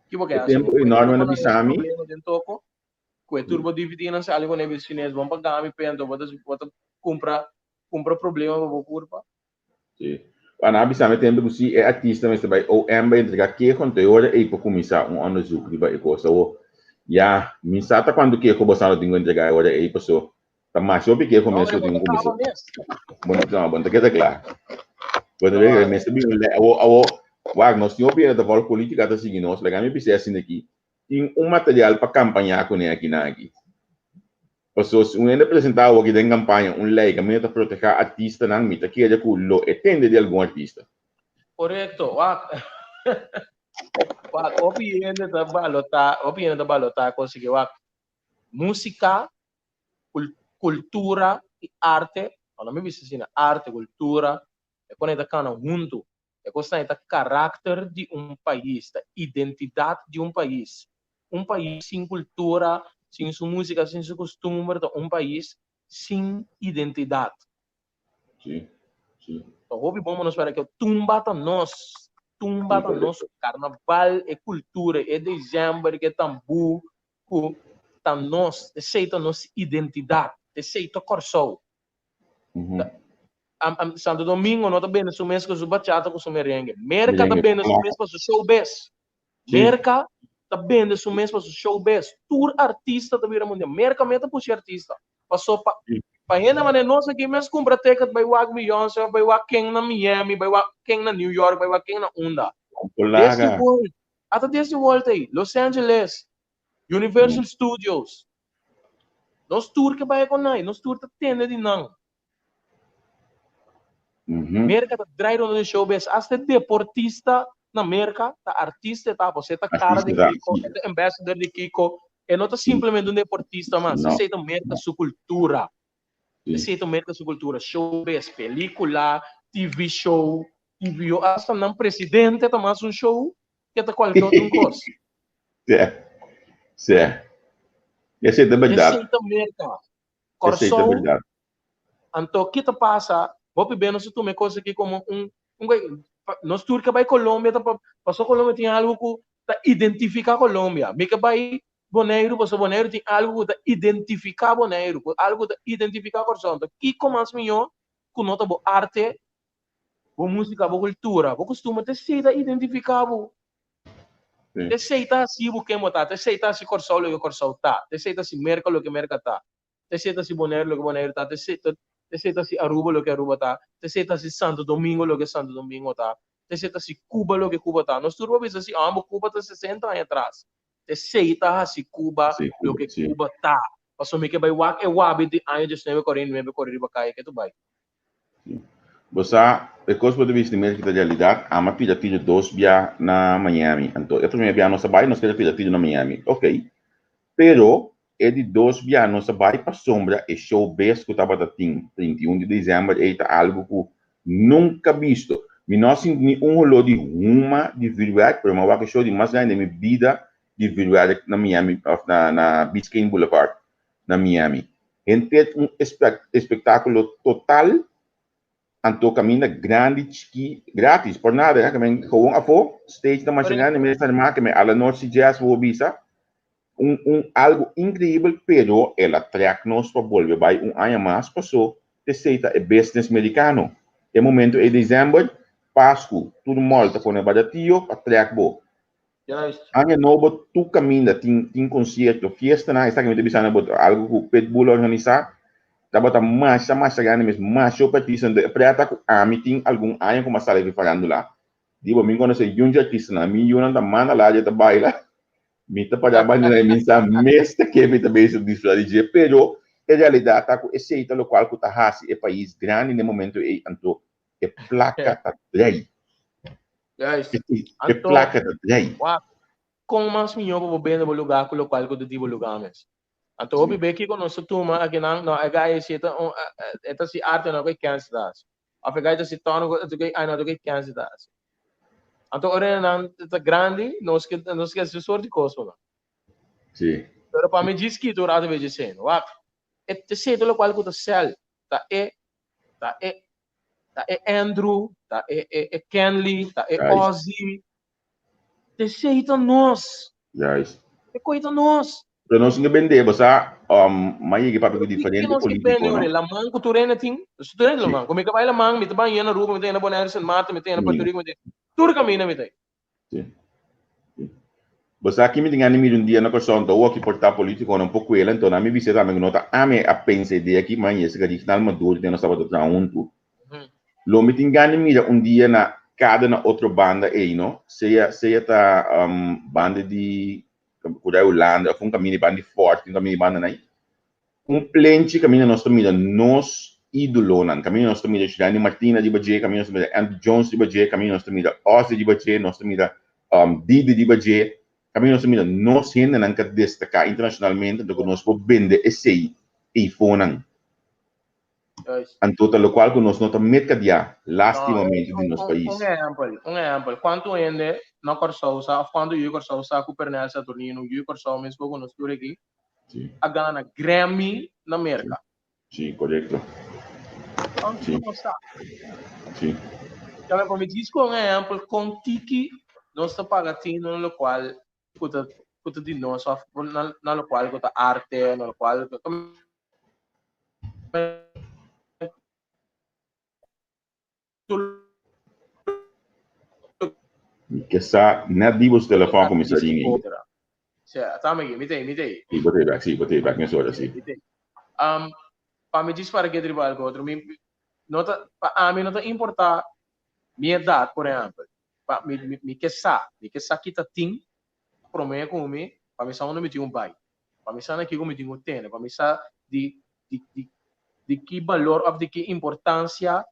Ki bo ke E hasi? tempu ei Norman a bisa mi. Problema den toko, ku e tur bo DVDnan sali kuné bisa chines, bon pa gami p'e, anto bo ta bo ta kumpra kumpra problema pa bo kurpa. Sí. Ana a bisa mi tempu ku si e artista mester bai OM bai entrega keho, anto e ora ei por kuminsá un onderzoek riba e kos. Awor, ya, mi sa ta kuantu keho boso lo tin ku entregá e ora ei, paso ta masha hopi keho mes ku tin ku kuminsá. Bo no, no, bo no ta keda kla. Bo ta wak, mester bin un lei. Awor, awor, wak, nos tin hopi hende ta vòlg polítika ta sigui nos, laga mi bis'é asina aki, tin un material pa kampañá kuné akinan aki. Paso si un hende presentá awoki den kampaña un lei kaminda ta protehá artistanan, mi ta kere ku lo e tende di algun artista. Korekto, wak. Wak, hopi hende ta balotá, hopi hende ta balotá kos aki, wak. Músika, kultura i arte, no mi bisa asina, arte, kultura, e kos ta kana huntu. E kosnan ei ta karakter di un pais, ta identidat di un pais. Un pais sin kultura, sin su músika, sin su kustumber ta un pais sin identidat. Sí, sí. Ta hopi bon pa nos spera ke tumba ta nos, tumba ta nos karnaval, e kultura, e desèmber, e tambú ku ta nos, esei ta nos identidat, esei ta Kòrsou. Santo Domingo no ta bende su mes ku su bachata ku su merengue. Merka ta bende su mes pa su showbiz. Merka ta bende su mes pa su showbiz. Tur artista ta bira mundial. Merka mes ta pushi artista. Paso pa pa hende manera nos aki mes kumpra ticket bai wak Beyonce of bai wak ken na Miami, bai wak ken na New York, bai wak ken na unda. Disney World, ata Disney World ei, Los Angeles, Universal Studios. Nos tur ke bai kon nai, nos tur ta tende di nan. Merka ta drai rondó di showbiz. Asta e deportista na Merka ta artista e ta, pasobra e ta kara di Kiko, e ta ambassador di Kiko. E no ta simplemente un deportista mas, esei ta Merka su kultura. Esei ta Merka su kultura, showbiz, pelikula, TV show, TV show, asta nan presidente ta mas un show ke ta kualke otro un kos. Sí, sí. Esei ta bèrdat. Esei ta Merka. Kòrsou, anto ki ta pasa, hopi be nos ta tuma e kos aki komo un, un nos tur ke bai Colombia ta pa, paso Colombia tin algu ku ta identifiká Colombia. Mi ke bai Boneiru paso Boneiru tin algu ku ta identifiká Boneiru, ku algu ku ta identifiká Kòrsou. Anto kiko mas mihó ku no ta bo arte, bo músika, bo kultura, bo kustumber, ta esei ta identifiká bo. Ta esei ta hasi bo ken bo ta, ta esei ta hasi Kòrsou loke Kòrsou ta, ta esei ta hasi Merka loke Merka ta, ta esei ta hasi Boneiru loke Boneiru ta, ta esei ta esei ta hasi Aruba loke Aruba ta, ta esei ta hasi Santo Domingo loke Santo Domingo ta, ta esei ta hasi Cuba loke Cuba ta. Nos tur por bisa si, ah, bo Cuba ta sesenta aña atras. Ta esei ta hasi Cuba loke Cuba ta. Pasobra mi ke bai wak e wabi di aña diesnuebe kuarenta i nuebe kore riba kaya ke tu bai. Bo sa, e kos bo ta bisti mes ki ta realidat, ama pida tiro dos bia na Miami. Anto e promé bia nos a bai, nos keda pida tiro na Miami. Ok. Pero e di dos bia nos a bai pasobra e show bes ku tabata tin 31 di desèmber ei ta algu ku nunka bisto. Mi no a sinti ni un holó di huma di vürwèrk, pero mi a wak e show di mas grandi den mi bida di vürwèrk na Miami òf na na Biscayne Boulevard na Miami. Henter un espektákulo total, anto kaminda grandi, chikí, gratis, por nada, ya, kamen gewoon afó, stage ta masha grandi, mester animá, kamen a la nochi jazz bo bisa, un un algu inkreibel, pero el a trèk nos pa bolbe bai un aña mas, pasó esei ta e business merikano. E momento ei desèmber, Pasku, tur mall ta pone baratio pa trèk bo. Juist. Aña nobo tur kaminda tin tin konsierto, fiestanan, esaki mi ta bisa na bo algu ku Pitbull a organisá, tabata masha masha grandi mes, masha hopi artista, anto e preta ku ami tin algun aña ku mi a sali di farándula, di bo mi konosé yun dje artistanan, mi yunan ta manda ladia ta baila, mi ta para banda nan i mi sa mes ta ke mi ta bezig disfrutá di dje, pero e realidat ta ku esei ta lokual ku ta hasi e pais grandi na e momento ei, anto e plaka ta drei. Juist. E Anto, plaka ta drei. wak, kon mas mihó pa bo bende bo lugá ku lokual ku ta di bo lugá mes. Anto hopi be kiko nos ta tuma akinan, no, e gai si e ta un, e ta si arte no ku e kèns ta hasi. Òf e gai ta si tòno ku e ai no ku e kèns ta hasi. Anto ora nan ta grandi, nos ke nos ke hasi tur sort di kos pa nan. Sí. Pero pa mi djis kita un rato be dje seno. Wak, e ta seta lokual ku ta sèl, ta e ta e ta e Andrew, ta e e e Kenley, ta e Ozzy. Esei ta nos. Juist. E koi ta nos. Pero nos no bende, bo sa, um, ma yega papia ku diferente Nos politiko, bende, no? Laman ku tur hende tin. Nos tur hende laman. Ku mi ka bai laman, mi ta bai na Aruba, mi ta na Bonaire, Sint Maarten, mi ta na Puerto Rico, mi ta tur kaminda mi ta. Sí. Sí. Bo sa ki mi tin gana di mira un dia na Kòrsou, anto awor ki por ta politikonan por kuela, anto nan mi bisa tambe ku no ta ami a pensa idea aki, ma Jessica Rignal Maduro tin nos tabata traha huntu. Lo mi tin gana di mira un dia na kada na otro banda ei, no? Sea sea ta banda di ku dai Hulanda òf un kaminda di banda di Fòrti, un kaminda di banda nai. Un plenchi kaminda nos ta mira nos ídolonan, kaminda nos ta mira Churandy Martina riba dje, kaminda nos ta mira Andruw Jones riba dje, kaminda nos ta mira Ozzy riba dje, nos ta mira Didi riba dje, kaminda nos ta mira nos hendenan ka destaká internashonalmente, anto ku nos por bende esei eifonan. Anto ta lokual ku nos no ta merkadiá lástimamente di nos pais. Un ehèmpel, un ehèmpel, kuantu hende na Kòrsou sa òf kuantu yu di Kòrsou sa ku Pernell Saturnino, yu di Kòrsou mes ku nos tur aki, Sí. a gana Grammy na Merka. Sí, korekto. Sí. Nos sa. Sí. Tambe pa mi djis ku un ehèmpel kon tiki nos ta paga tino na lokual ku ta ku ta di nos òf na na lokual ku ta arte, na lokual ku Mi ke sa net di bo su telefòn a kuminsá ring ei. Sí, tame aki, mi ta ei, mi ta ei. Sí, bo ta ei bèk, sí, bo ta ei bèk mesora, sí. Mi ta ei. Um, pa mi djis para get riba algu otro, mi no ta, pa ami no ta importá mi edat, por ehèmpel. Pa mi, mi, mi ke sa, mi ke sa ki ta tin promé ku mi, pa mi sa unda mi tin un bai, pa mi sa na kiko mi tin ku tene, pa mi sa di, di, di, di ki balor òf di ki importansia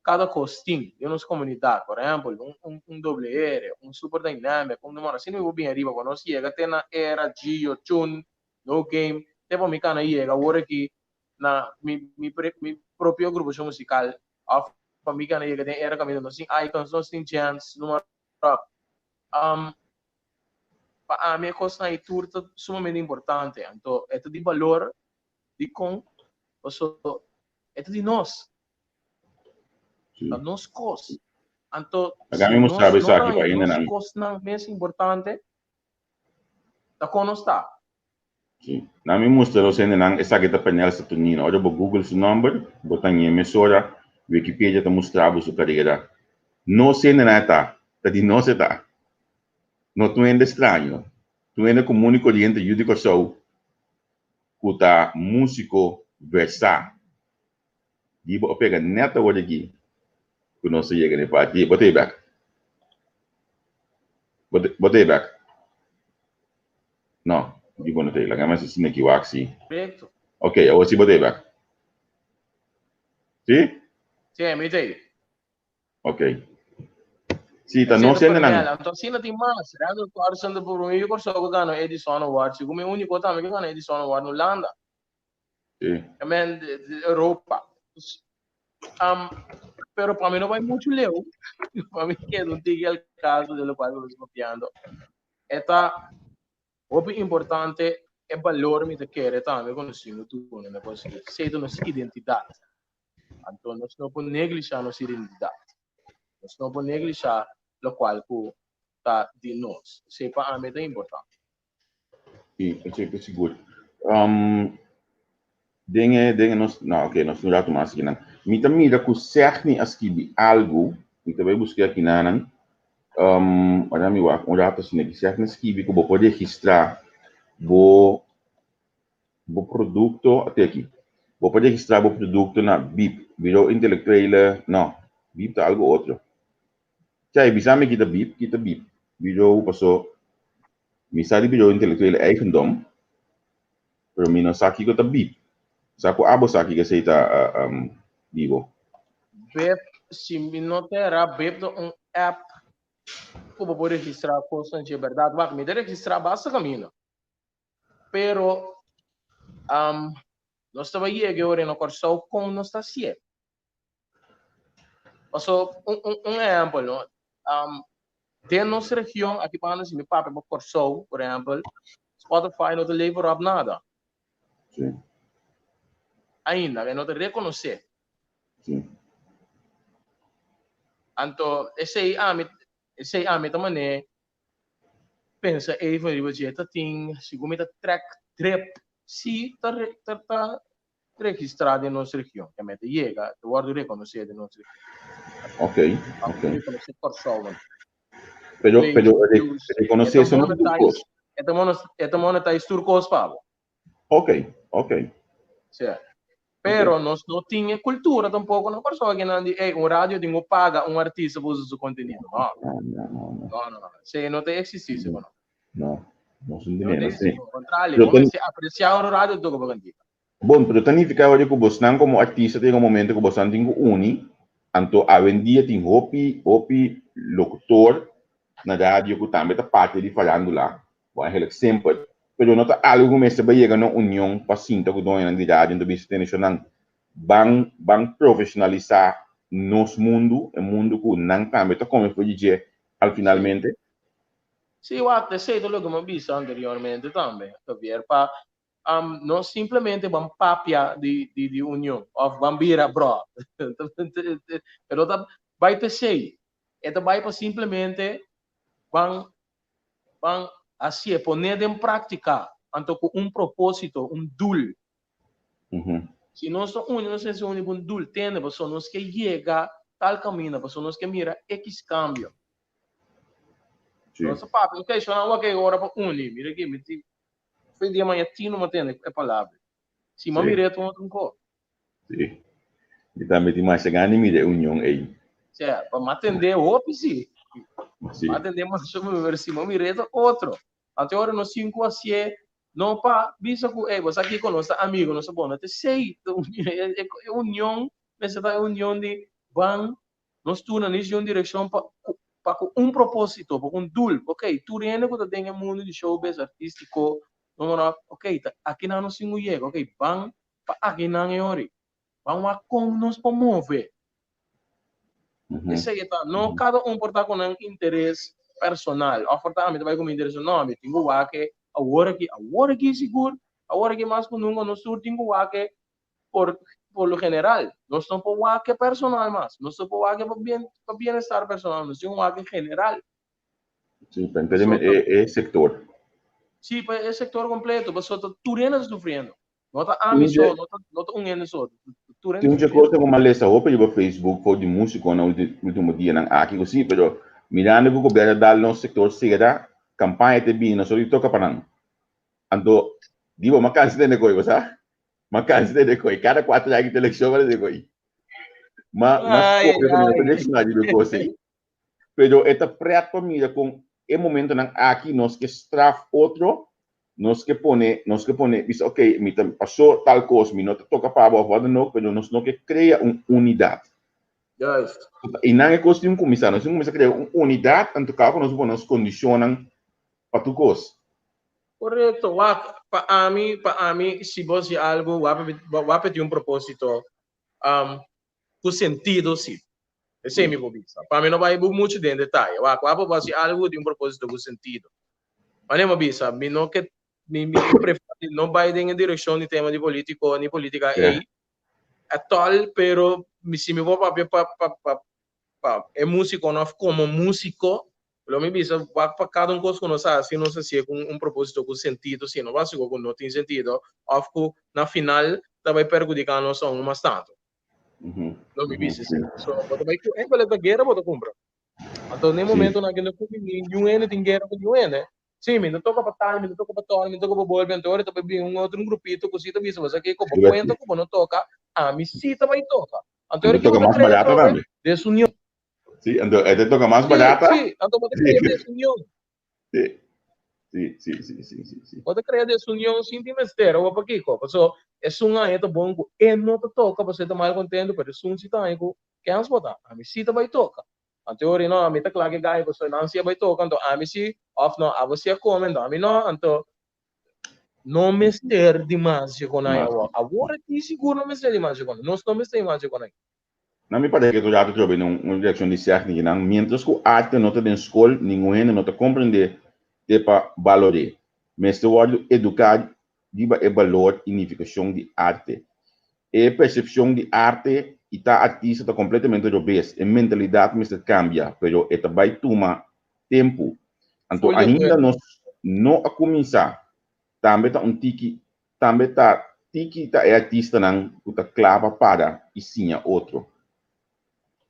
kada kos tin den nos komunidat. Por ehèmpel, un un un doble ere, un super dynamic, un numero asina mi por bin ariba. Cuando nos yega te na era, Gio, Chun, No Game, te pa mi kana yega awor aki na mi mi mi propio agrupashon musikal òf pa mi kana yega den era kaminda nos tin Icons, nos tin Gents, numero op. Pa ami e kosnan ei tur ta sumamente importante. Anto e ta di balor dikon? Pasobra e ta di nos. Ta nos kos. Anto, Laga si mi nos mustra bo no esaki pa ta haña nos hendenan. kosnan mes importante, ta kon nos ta? Sí. Na mi mustra nos hendenan esaki ta Pernell Saturnino. Ora bo Google su nomber, bo ta hañ'é mesora. Wikipedia ta mustra bo su karera. Nos hendenan e ta. Ta di nos e ta. No ta un hende straño. Ta un hende komun i koriente yu di Kòrsou ku ta músiko versá. Di bo a pega net awor aki ku nos a yega na e parti. Bo ta ei bek. Bo ta, bo ta ei bek. No, di bo no ta ei. Laga mi hasi asina aki wak si. Perfecto. Ok, awor si bo ta ei bek. Si? Sí, mi ta ei. Ok. Sí, ta Esei nos ta hendenan. Pernell. Anto asina tin mas. Randall Carlson ta promé yu Kòrsou ku gana Edison Award. Segun mi e úniko tambe ku gana Edison Award na Hulanda. Sí. I mean, Europa. Um, pero pa mi no bai mucho leu, pa mi keda un tiki al caso de lo cual nos papiando. E ta hopi importante e balor mi ta kere tambe ku nos tin ku duna na kos aki. Esei ta nos identidat. Anto nos no por neglisha nos identidat. Nos no por neglisha lokual ku ta di nos. Esei pa ami ta importante. Sí, esei ta sigur. Um, den e, den e nos, no, ok, nos tin un ratu mas akinan. Mi ta mira ku Segni a skibi algu, mi ta bai buska akinanan. Um, ora mi wak un ratu asina ki Segni a skibi ku bo por registrá bo bo produkto, ate aki. Bo por registrá bo produkto na BIP, Bureau Intellectuele, no, BIP ta algu otro. Chai, bisa mi kita BIP, kita BIP. Bureau paso Mi sa di Bureau Intellectuele Eigendom, pero mi no sa kiko ta bip. Sa ku abo sa kiko esei ta di bo. Bip, si mi no ta erá, Bip ta un app. ku bo por registrá kosnan dje bèrdat. Wak, mi ta registrá basta kaminda. Pero um, nos ta bai yega e ora na Kòrsou kon nos ta hasié. Paso, un, un, un ehèmpel, no? Um, den nos region, aki banda, si mi papia pa Kòrsou, por ehèmpel, Spotify no ta lever op nada. Sí. Ainda, e no ta rekonosé. Sí. Anto, esei ami, esei ami ta mané pensa even riba dje, ta tin, segun mi ta trek drip, si ta ta ta registrá den nos region, ke mester yega, ta wòrdu rekonosé den nos region. Ok, ok. Rekonosé Kòrsou. Pero, pero rekonosé eso no ta tur kos. E ta e ta monetize tur kos pa bo. Ok, ok. Sí. Pero nos no tin e cultura tampoco na Kòrsou akinan di, ey, un radio tin ku paga un artista pa usa su contenido. No. No, no, no. No, no, no. Esei no ta existi, si no. No, no sin No ta dinero, existi. sí. Al contrario, Pero bo ta, mester aprecia un radio toca pa cantica. bon, pero ta nifica ora ku bosnan komo artista ta yega un momento ku bosnan tin ku uni, anto awendia tin hopi, hopi locutor na radio ku tambe ta parti di farándula, Bon, eigenlijk semper. Pero no ta algo ku mester bai yega na un union pa sinta ku doñonan di radio anto bisa tene shownan ban ban profesionalisá nos mundu, e mundu ku nan tambe ta kome for di dje al finalmente. Sí, wak, esei ta loke mi a bisa anteriormente tambe, Javier, pa no simplemente ban papia di di di union òf ban bira brò. E no ta bai pa esei, e ta bai pa simplemente ban Ban hasié, pon'é den práktika, anto ku un propósito, un doel. Si nos ta uni, nos mester uni ku un doel, tende, pasobra nos ke yega tal kaminda, pasobra nos ke mira ekis kambio. Nos ta papia, ok, shon nan wak e ora pa uni, mira aki, mi tin, fe dia maña tino mi a tende e palabra. Si mi a mira e ta un otro kos. Sí. Mi tambe tin masha gana di mira e union ei. Sea, pa mi atendé hopi sí. Sí. Mi atendé masha hopi, pero si mi mir'é ta otro. Anto ora nos tin ku hasié, no pa bisa ku, ey, bo sa kiko, nos ta amigo, nos ta bon. No ta esei. E union mester ta e union di ban nos tur na nis di un direkshon pa pa ku un propósito, pa ku un doel. Ok, tur hende ku ta den e mundu di showbiz artístiko, no, no, no, ok, ta akinan nos tin ku yega. Ok, ban Pa aki nan e ori. Ban wak kon nos por move. Esei e ta. No kada un por ta ku nan interes personal. Òf por ta ami ta bai ku mi interes. No, mi tin ku wak e awor aki. Awor aki sigur. Awor aki mas ku nunka nos tur tin ku wak e por por lo general. Nos no por wak e personal mas. Nos no por wak e pa bien pa bienestar personal. Nos tin ku wak e general. Sí, pa e e sektor. Sí, pa e sektor kompleto. Pasobra tur hende ta sufriendo. No ta ami so, no ta, no ta un hende so. Tur hende Tin mucha cosa ku malesa hopi riba Facebook for di músikonan último dianan aki ku sí, pero mirando ku gobierno a dal nos sektor sera, kampaña ta bini, nos ora di toka pa nan. Anto, di bo, m'a kansa tende koi, bo sa? M'a kansa tende koi. Kada kuater aña ki ta elekshon, m'a tende koi. Ma, ma skohe pa mi no ta reakshoná riba e kos ei. Pero e ta pret pa mira kon e momentonan aki nos ke straf otro, nos ke pone, nos ke pone bisa ok mi ta pasó tal kos, mi no ta toka pa bo òf wat dan ook, pero nos no ke krea un unidat. Juist. I nan e kos tin ku kuminsá, nos tin ku kuminsá krea un unidat anto kaba ku nos pone nos kondishonnan pa tur kos. Korekto, wak, pa ami, pa ami si bo hasi algu wak wak tin un propósito ku sentido si. Esei mi por bisa. Pa mi no bai muchu den detaye. Wak, wak por hasi algu di un propósito ku sentido. Manera mi a bisa, mi no ke, mi mi prefer di no bai den e direkshon di tema di polítiko ni polítika ei at all, pero mi si mi por papia pa pa pa pa e músikonan òf komo músiko, lo mi bisa wak pa kada un kos ku nos hasi, nos hasié ku un propósito ku sentido, si no hasi ku no tin sentido òf ku na final ta bai perhudiká nos aun mas tantu. Lo mi bisa si. So, bo ta bai ku enkele ta guera bo ta kumpra. Anto den momentonan ku no kumbiní niun hende tin guera ku niun hende. Si, mi no toka pa tal, mi no toka pa tòl, mi no toka pa bolbe, anto ora ta bai bin un otro un grupito ku si ta bisa bo sa kiko, bo kuenta ku bo no toka, ami si ta bai toka. Anto ora kiko bo ta krea atrobe? Desunion. Si, anto e ta toka mas barata. Si, anto bo ta krea desunion. Si, si, si, si, si, si, si. Bo ta krea desunion sin tin mester, awor pakiko? Paso esun aña ta bon ku e no ta toka paso e ta mal kontentu, pero esun si ta haña ku kens bo ta, ami si ta bai toka. Anto ori no, mi ta kla ku e gai pasobra nan si a bai toka, anto ami si, òf no, abo si a kome, anto ami no, anto no mester di mas dje kon ai awor. Awor aki sigur no mester di mas dje kon ai. Nos no mester di mas dje kon ai. Na mi parece tur rato trobe den un direccion di sègnikinan, mientras cu arte no ta den scol, ningun hende no ta comprende te pa balor'é. Mester wordo educa riba e balor y nificacion di arte. E percepcion di arte y ta artista ta completamente robes, e mentalidad mester cambia, pero e ta bay tuma tempo. Anto ainda nos no a cuminsa, tambe ta un tiki Tambe ta tiki ta e artistanan ku ta kla pa para i siña otro.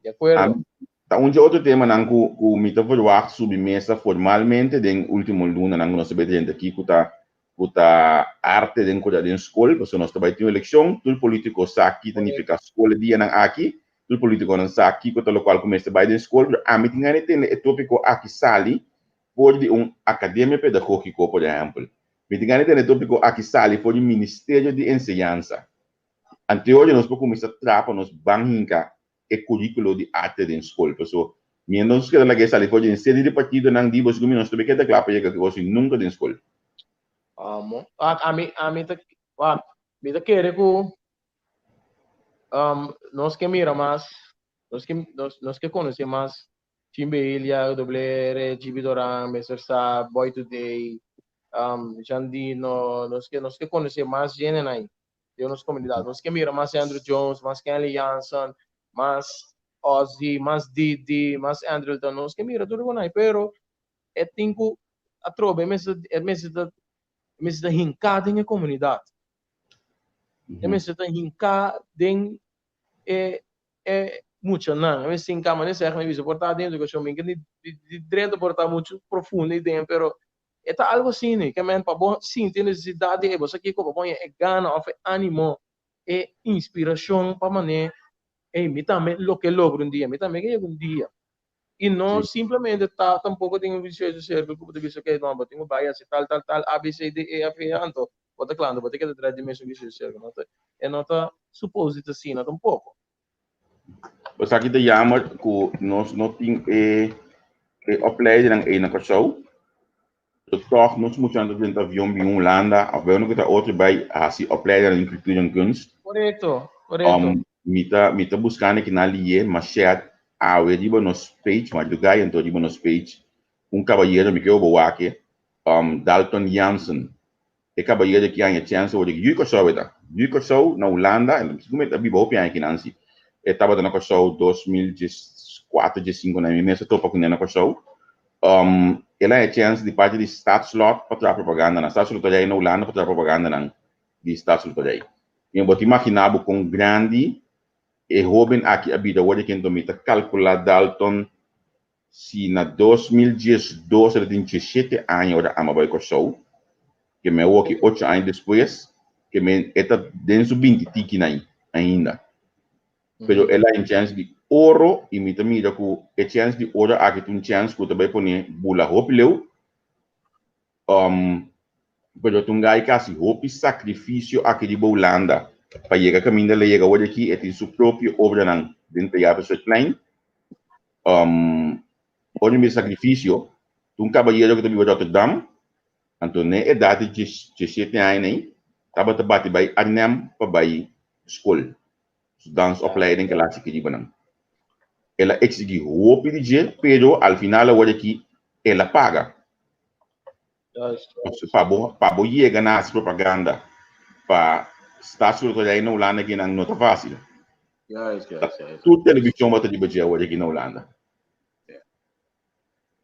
Di akuerdo. Ta un dje otro temanan ku ku mi ta verwagt subi mesa formalmente den ultimo lunanan ku nos ta bai drenta aki ku ta ku ta arte den kura den skol pasobra nos ta bai tin un elekshon, tur politiko sa ki ta nifiká skol e dianan aki, tur politikonan sa kiko ta lokual ku mester bai den skol, pero ami tin gana di tende e topiko aki sali for di un akademia pedagógiko por ehèmpel. Mi tin gana di tende e tópiko aki sali for di Ministerio di Enseñansa. Anteorio nos por kuminsá traha pa nos ban hinka e kuríkulo di arte den skol. Paso, mientras nos keda laga e sali for di den sede di partidonan di bo sigur mi nos ta bay keda kla pa yega ki gosi nunka den skol. Amo. Wak, ami, ami ta, wak, mi ta kere ku nos ke mira mas, nos ke, nos, nos ke konosé mas Chin Behilia, WR, GB Doran, Mister Sa, Boy Today, Jandino, nos ke nos ke konosé mas jendenan ei den nos komunidat. Nos ke mira mas Andrew Jones, mas Kenley Jansen, mas Ozzy, mas Didi, mas Andrelton, nos ke mira tur e ei, pero e tin ku atrobe e mester e mester ta e mester ta hinká den e komunidat. E mester ta hinká den e e muchanan. A mester hinká manera sèg mi bisa por ta den edukashon mi ke di di drenta por ta muchu profundo ei den pero e ta algu asina ke men pa bo sinti e nesesidat di e bo sa kiko pa bo haña e gana òf e animo e inspirashon pa manera ey mi tambe lo ke logra un dia mi tambe ke yega un dia i no simplemente ta tampoko den un vicioso circle ku bo ta bisa okay no bo tin ku bai hasi tal tal tal a b c d e f g anto bo ta kla anto bo ta keda tras di mesun vicioso circle no ta e no ta suppose di ta asina tampoko. Esaki ta jammer ku nos no tin e e opleidernan ei na Kòrsou. Pero tòg nos muchanan ta drenta avion bin Hulanda òf bai unda ku ta otro bai hasi opleidernan den kultura en kunst. Korekto, korekto. Mi ta mi ta buskando kinan lié ma share awe riba nos page, madrugá i anto riba nos page un kabayero mi ke bo wak e, Dalton Jansen. E kabayero ki haña chèns awor di yu Kòrsou e ta. Yu Kòrsou na Hulanda, e sigur mi ta biba hopi aña kinan si. E tabata na Kòrsou 2014, 15 na mi mes a topa kuné na Kòrsou. El a haña chèns di parti di Staatslot pa traha propagandanan. Staatsloterij na Hulanda pa traha propagandanan di Staatsloterij. Mi bo ta imaginá bo kon grandi e hóben aki a bira awor di kende mi ta kalkulá Dalton Si na 2012 el a tin diesshete aña ora ama bai Kòrsou, ke men awoki ocho aña despues, ke men e ta den su binti tiki nan ainda. Pero el a un chèns di oro i mi ta mira ku e chèns di oro aki ta un chèns ku ta bai pone bula hopi leu. Pero ta un gai ku a hasi hopi sakrifisio aki riba Hulanda pa yega kaminda el a yega awor aki. E tin su propio obranan den Teatro Zuidplein. Ora mi mira sakrifisio, ta un kabayero ku ta biba Rotterdam, anto n'e edat di diesshete aña ei tabata bati bai Arnhem pa bai skol, su dansopleiding ku el a hasi aki riba nan. El a eksigí hopi di dje, pero al final awor aki el a paga. Pa bo, pa bo yega na hasi propaganda pa Staatsloterij na Hulanda kinan no ta fácil. Tur televishon bo ta riba dje awor aki na Hulanda.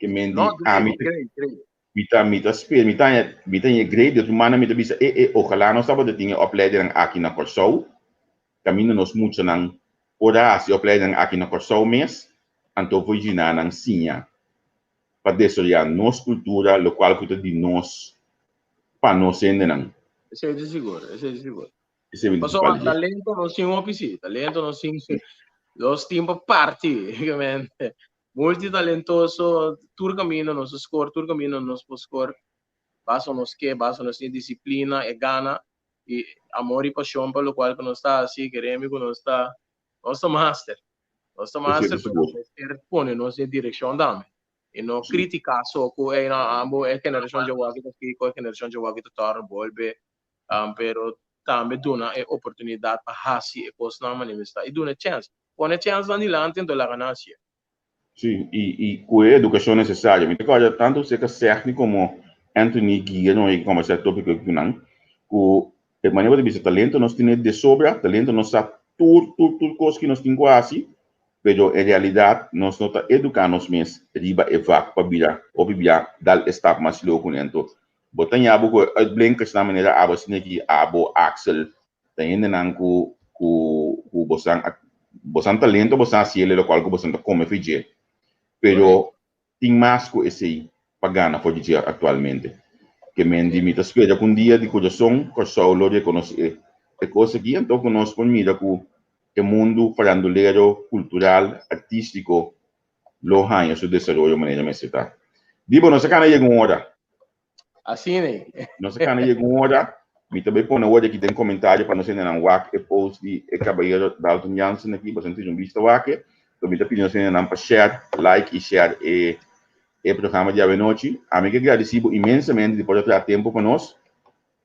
Ke men di ami mi ta mi ta spera mi ta haña mi ta haña great di otro manera mi ta bisa e e ojalá nos tabata tin e opleidernan aki na Kòrsou kaminda nos muchanan por a hasi opleidernan aki na Kòrsou mes anto por yina nan siña pa desaroyá nos kultura lokual ku ta di nos pa nos hendenan. Esei ta sigur, esei ta sigur. Esei mi Pasobra principal talento nos tin hopi sí, talento nos tin, nos tin pa parti, Multitalentoso, tur camino nos a score, tur camino nos por score. Basta nos ke, basta nos tin disciplina, e gana y amor y pasion pa locual cu nos ta haci, keremi cu nos ta, nos ta master. Nos ta master, pero mester pone nos den direkshon tambe. I no kritiká so ku ey no abo e generashon djawaki ta kiko, e generashon djawaki ta tòrna bolbe, pero tambe duna e oportunidat pa hasi e kosnan manifestá i duna e chèns. Pone e chènsnan dilanti anto laga nan hasié. Sí, i i ku e edukashon nesesario. Mi ta kòrda tantu serka Segni komo Anthony Guia no yega kombersá e tópiko aki ku nan, ku e manera ku ta bisa talento nos tene de sobra, talento nos sa tur tur tur kos ku nos tin ku hasi, pero en realidat nos no ta eduká nos mes riba e vak pa bira hopi bia dal e stap mas leu kuné. Anto bo ta ña bo ku e uitblinkersnan manera abo asina aki, abo, Axel, Ta hendenan ku ku ku bosan a bosan talento bosan hasiel e lokual ku bosan ta kome for dje. Pero tin mas ku esei pa gana for di dje aktualmente. Ke men di mi ta spera ku un dia di kurason Kòrsou lo rekonosé e kos aki anto ku nos por mira ku e mundu farandulero, kultural, artístiko lo haña su desaroyo manera mester ta. Dibo nos a kana yega un ora. Asina e. Nos a kana yega un ora. Mi ta bai pone awor aki den komentario pa nos hendenan wak e post di e kabayero Dalton Jansen aki, boso tin un bista wak e. So mi ta pidi nos hendenan pa share, like i share e e programa di awenochi. Ami ke gradisi bo inmensamente di por a traha tempu pa nos.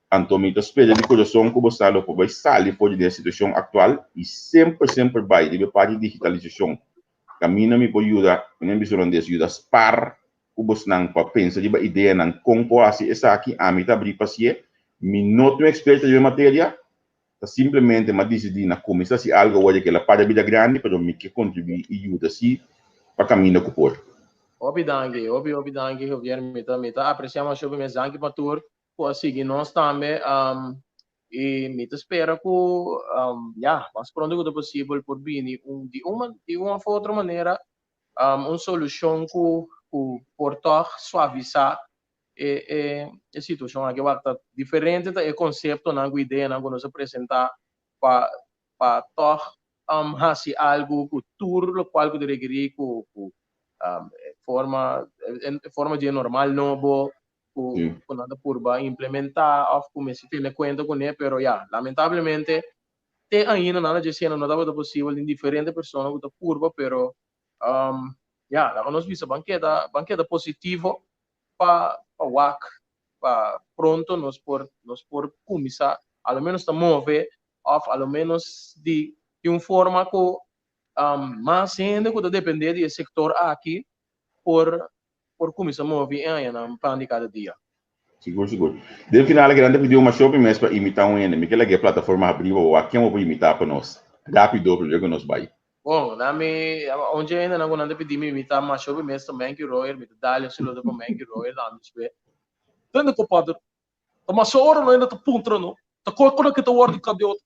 Anto mi ta spera di kurason ku bo sa lo por bai sali for di den situashon aktual i semper semper bai riba e parti di digitalisashon. Kaminda mi por yuda, mi nan bisa holandes, yuda spar ku bosnan pa pensa riba ideanan kon por hasi esaki, ami ta abrí pa hasié. Mi no ta un eksperto riba e materia, ta simplemente m'a disidí na kuminsá hasi algu awor ke el a para bira grandi, pero mi ke kontribuí i yuda sí pa kaminda ku por. Hopi danki, hopi hopi danki Javier, mi ta mi ta apresiá masha hopi mes, danki pa tur ku a sigui nos tambe i mi ta spera ku ya mas pronto ku ta posibel por bini un di un di un òf otro manera un solushon ku ku por tòg suavisá e e e situashon aki. Wak ta diferente ta e konseptonan ku ideanan ku nos a presentá pa pa tòg hasi algu ku tur lokual ku ta rekerí ku ku e forma e forma dje normal nobo ku ku nan ta purba implementá òf ku mester tene kuenta kuné pero ya lamentablemente Te ainda nada dje esena no tabata posibel, tin diferente persona ku ta purba pero ya laga nos bisa ban keda ban keda positivo pa pa wak pa pronto nos por nos por kuminsá a lo menos ta move òf a lo menos di di un forma ku mas hende ku ta dependé di e sektor aki por por kuminsá move e añanan pan di kada dia. Sigur, sigur. Den final aki nan ta pidi un mas shopi mes pa imitá un hende. Mi ke laga e plataforma habrí pa bo wak ken bo por imitá pa nos. Rápido promé ku nos bai. Bon, na mi un dje hendenan ku nan ta pidi mi imitá mas shopi mes ta Menky Royer. Mi ta dal un saludo pa Menky Royer tambe despues. Tende kompader, ta masha ora no hende ta puntra no, ta koi ku nan ke ta wòrdu kambia otro.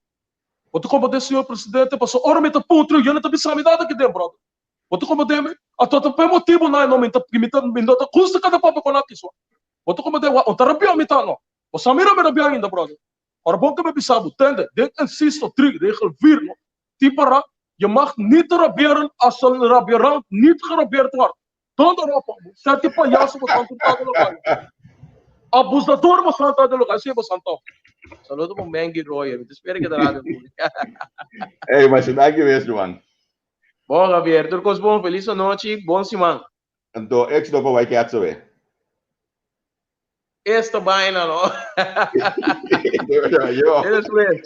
Bo ta komprendé señor presidente, pasobra ora mi ta puntra yo no ta bisa mi nada aki den brother. Bo ta komprendé mi? Anto ta pa e motibu nan no mi ta mi ta mi no ta gusta kada papia ku nan aki so. Bo ta komprendé? Wak, un ta rabia mi ta no. Bo sa mira mi rabia ainda brother. Ora bon ke mi bisa bo, tende, den insisto drie, regel vier no, tin para, je mag niet rabieren als een rabierant niet gerabeerd wordt. Donder op, seti payaso bo san tur ta den local. Abusador bo san ta den local, esei bo san ta. Saludo pa Mengi Royer, mi ta spera ke ta rabia ku mi. Ey, masha danki mes, ruman. Bon, Javier, tur kos bon, felis anochi, bon siman. Anto, éxito pa bai Cats awe. Esta baina, no? Yo. Te despues.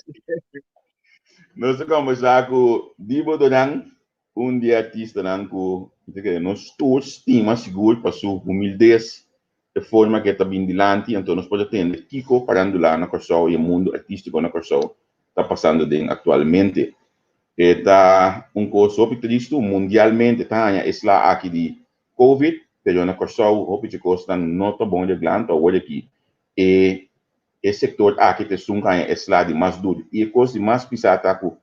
Nos a conversa cu Dibo Doran, un di e artistanan cu mi ta kere nos tur stima sigur pa su humildez, e forma cu e ta bin dilanti, anto nos por a tende kico parandula na Corsou y e mundo artistico na Corsou ta pasando den actualmente. E ta un cos hopi tristu, mundialmente ta haña e sla aki di Covid, pero na Kòrsou hopi dje kosnan no ta bon reglá, anto awor aki e e sektor aki ta esun ku haña e sla di mas duru. I e kos di mas pisá ta ku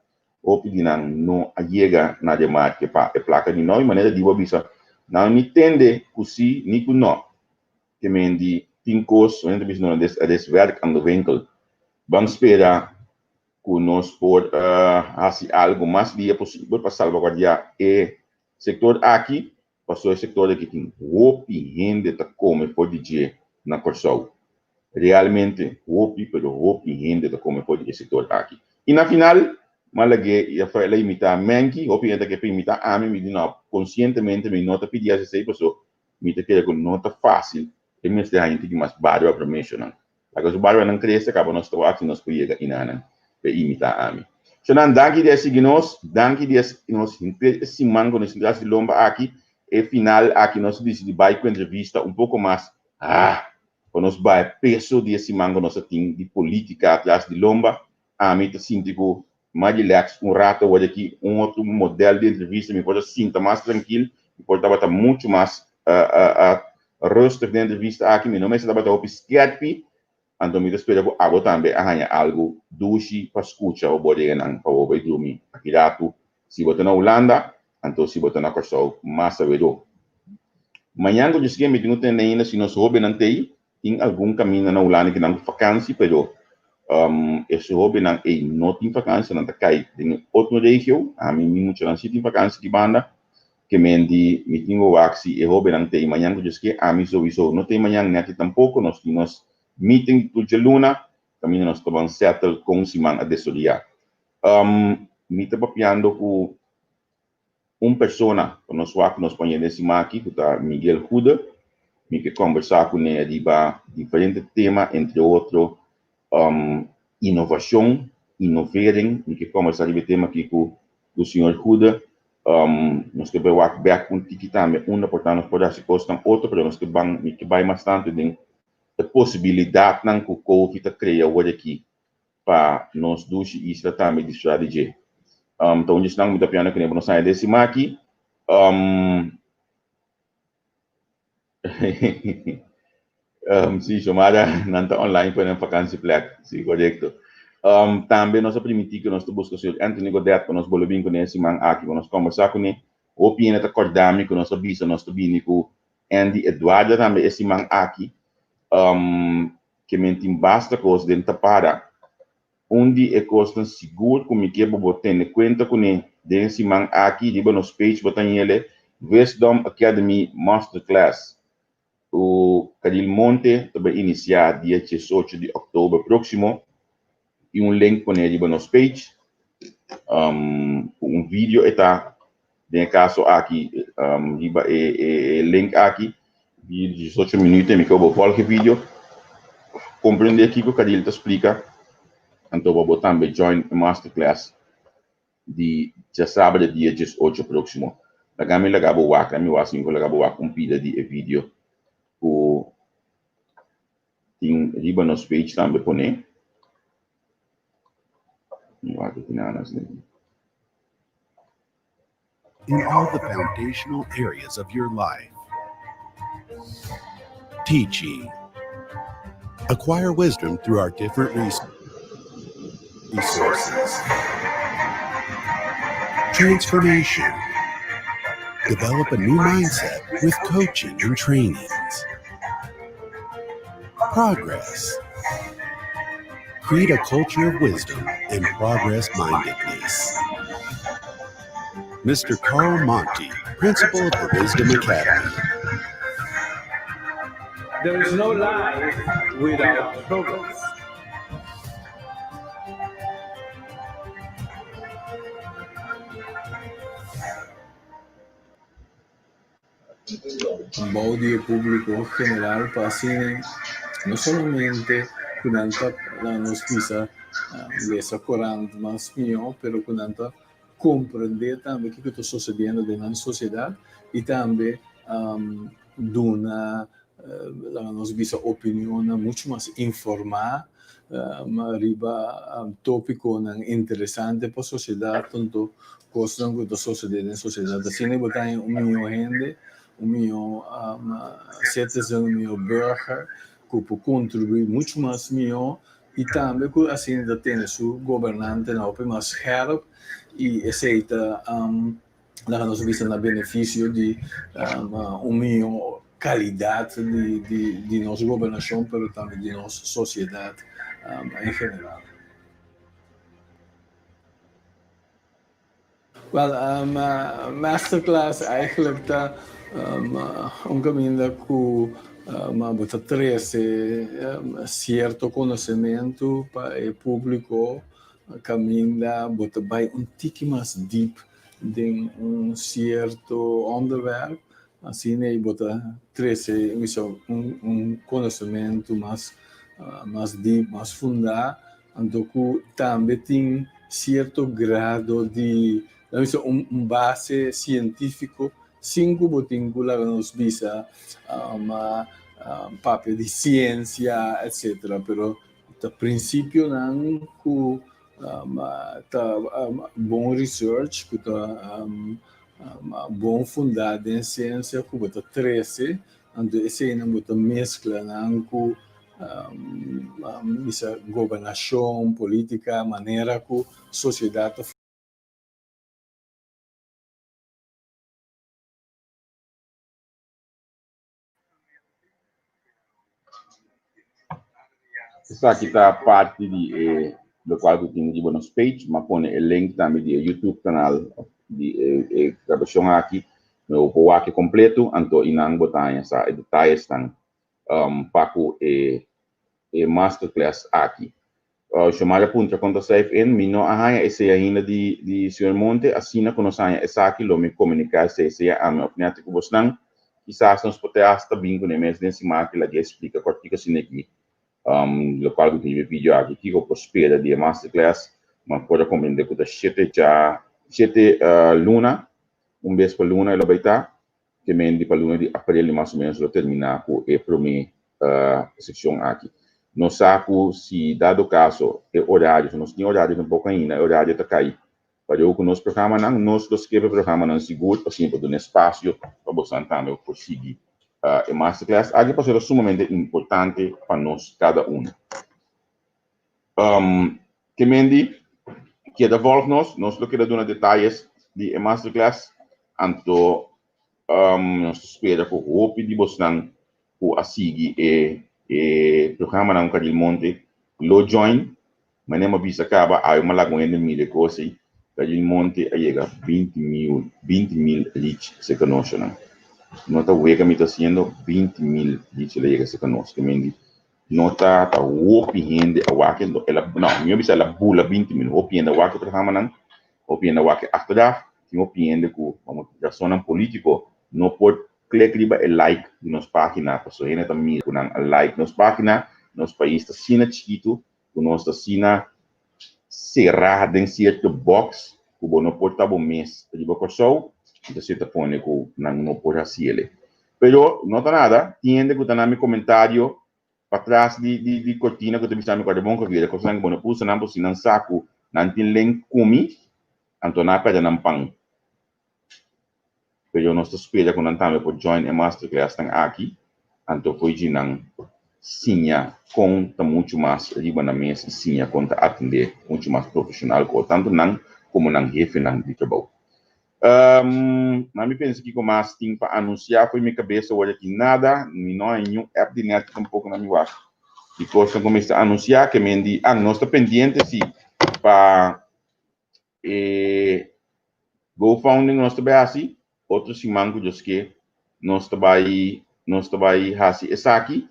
hopi di nan no a yega na remarke pa e plaka di nò, i manera di bo a bisa, nan ni tende ku sí ni ku nò. Te men di tin kos, manera ta bisa no, er is werk aan de winkel. Ban spera ku nos por hasi algu mas dia posibel pa salbaguardiá e Sektor aki, paso e sektor aki tin hopi hende ta kome for di dje na Kòrsou. Realmente hopi pero hopi hende ta kome for di e sektor aki. I na final, M'a lag'é i a el a imitá Menki. Hopi hende ta ke pa imitá ami, mi di no, konsientemente mi no ta pidi hasi esei paso mi ta kere ku no ta fásil. E mester haña un tiki mas barba promé shonan. Laga su barbanan krese kaba nos ta wak si nos por yega inanan pa e imitá ami. Shonan danki di a sigui nos, danki di a sigui nos henter e siman ku nos sinti hasi lomba aki. E final aki nos a disidí bai ku entrevista un poko mas ah pa nos bai peso di e siman ku nos a tin di polítika atras di lomba. Ami ta sinti ku mas relax un rato awor aki un otro model di entrevista mi por ta sinta mas trankil mi por tabata mucho mas rustig den entrevista aki mi no mester tabata hopi skerpi anto mi ta spera ku abo tambe a haña algu dushi pa skucha bo bodeganan pa bo bai drumi aki ratu si bo ta na Hulanda anto si bo ta na Kòrsou mas sabedo mañan ku djis mi tin ku tende ainda si nos hobennan t'ei. Tin algun kaminda na Hulanda ki nan ku fakansi, pero e su hobennan ei no tin fakansi, nan ta kai den e otro regio. Ami mi muchanan si tin fakansi ki banda. Ke men di mi tin ku wak si e hobennan ta ei mañan ku djeske. Ami souiso no ta ei mañan, Netty tampoko. Nos tin nos meeting di tur djaluna, kaminda nos ta ban settle kon siman a desoria. Mi ta papiando ku Un persona ku nos wak nos pone den siman aki ku ta Miguel Goede. Mi ke kombersá kuné riba diferente tema, entre otro inovashon, innovering. Mi ke kombersá riba e tema aki ku ku señor Goede. Nos ke bai wak bèk un tiki tambe unda por ta nos por hasi kosnan otro, pero nos ke ban mi ke bai mas tantu den e posibilidatnan ku Covid ta krea awor aki pa nos dushi isla tambe disfruta di dje. Um, ta un djesnan mi ta piano kende bo no saña den sima aki. Um, um, si, Shomara, nan ta online pa nan vakantieplek. Si, korekto. Um, tambe nos a primiti ku nos ta buska señor Anthony Godet pa nos bole bin kuné siman aki pa nos kombersá kuné. Hopi hende ta kòrda mi ku nos a bisa nos ta bini ku Andy Eduardo tambe e siman aki. Um, Ke men tin basta kos den tapada. Un di e kosnan sigur ku mi ke pa bo tene kuenta kuné den e siman aki riba nos page bo ta ñele Wisdom Academy Masterclass ku Kadil Monte ta bai inisiá dia diesocho di òktober próksimo. Tin un link poné riba nos page ku un video e ta Den e kaso aki riba e link aki di diesocho minuut mi ke bo volg e video komprende kiko Kadil ta splika anto bo tambe join e masterclass di djasabra dia diesocho proksimo. Laga mi laga bo wak, mi wak si mi por laga bo wak un pida di e video ku tin riba nos page tambe pone. Mi wak e kinanas. In all the foundational areas of your life. Teaching. Acquire wisdom through our different resources. Transformation. Develop a new mindset with coaching and trainings. Progress. Create a culture of wisdom and progress mindedness. Mr. Carl Monty, principal of the Wisdom Academy. There is no life without progress. Bou di e públiko general pa asina no solamente ku nan ta laga nos bisa lesa korant mas mihó pero ku nan ta komprendé tambe kiko ta sosediendo den nan sosiedat i tambe duna laga nos bisa opinionnan muchu mas informá riba tópikonan interesante pa sosiedat tantu kosnan ku ta sosodé den sosiedat. Asina bo ta haña un mihó hende, un mihó citizen, un mihó burger ku por kontribuí muchu mas mihó i tambe ku asina ta tene su gobernantenan hopi mas scherp i esei ta laga nos bisa na beneficio di un miho calidad di nos gobernacion pero tambe di nos sociedad en general. Wel, masterclass eigenlijk ta un caminda cu bo ta trece cierto conocemento pa e publico. kaminda bo ta bai un tiki mas dip den un sierto onderwerp, asina ei bo ta trese un konosementu mas mas dip, mas fundá, anto ku tambe tin sierto grado di un base sientífiko sin ku bo tin ku laga nos bisa papia di siensia etcetera, pero ta prinsipionan ku ta bon research, ku ta bon fundá den siensia ku bo ta trese, anto eseinan bo ta meskla nan ku bisa gobernashon, politika, manera ku sosiedat ta. Esaki ta parti di e locual cu tin riba nos page. M'a pone e link tambe di e YouTube canal di e e grabacion aki. Mi bo por wak e completo, anto inan bo ta haña sa e detayesnan pa cu e e masterclass aki. Xiomara puntra kon ta safe in, mi no a haña esei ainda di di señor Monte, asina ku nos haña esaki lo mi komuniká esei sea ami òf Netty ku bosnan, kisas nos por te hasta bin kuné mes den siman aki laga e splika kòrtiku asina aki lokual ku tin riba e video aki kiko por spera di e masterclass, ma por a komprendé ku ta shete dja shete luna, un bes pa luna e lo bai ta. Te men di pa luna di aprel di mas o menos lo termina ku e prome sekshon aki. Nos sa ku si dado kaso e orario, so nos tin orario tampoko ainda, e orario ta kai pareu ku nos programanan, nos lo skebe programanan sigur pa asina por duna espasio pa bosonan tambe por sigui e masterclass aki pasobra ta sumamente importante pa nos kada uno. Te men di keda volg nos, nos lo keda duna detayes di e masterclass, anto nos ta spera ku hopi di bosnan ku a sigui e e programanan ku Caril Monte lo join. Manera mi a bisa kaba, awe mi a laga un hende mira e kos ei, Caril Monte a yega binti mil, 20.000 reach serka noshonan. No ta wega mi ta hasiendo, 20.000 reach el a yega serka nos. Te men di No ta ta hopi hende a wak e, el a, no, mi a bisa el a bula 20.000, hopi hende a wak e programanan, hopi hende a wak e achteraf, tin hopi hende ku pa rasonnan politiko no por klik riba e like di nos pagina, pasobra hende ta mira ku nan a like nos pagina, nos pais ta asina chikitu ku nos ta asina será den sierto box ku bo no por ta bo mes riba Kòrsou, entonces ta pone ku nan no por hasi el'e. Pero no ta nada, tin hende ku ta na mi komentario patras di di di kortina ku ta bisa mi ku a bon Javier, e kosnan ku bo no por usa nan por si nan sa ku nan tin link ku mi, anto nan a pèrdè nan pan. Pero nos ta spera ku nan tambe por join e masterclassnan aki, anto por dji nan siña kon ta muchu mas riba nan mes i siña kon ta atendé muchu mas profeshonal ku tantu nan komo nan hefenan di trabou. Na mi pensa kiko mas tin pa anunsiá fo'i mi kabesa wor aki nada, mi no hay niun app di net tampoko na mi wak di kosnan ku mester anunsiá ke men di ah nos ta pendiente si pa e GoFunding nos ta bai hasi otro siman ku Dios ke nos ta bai nos ta bai hasi esaki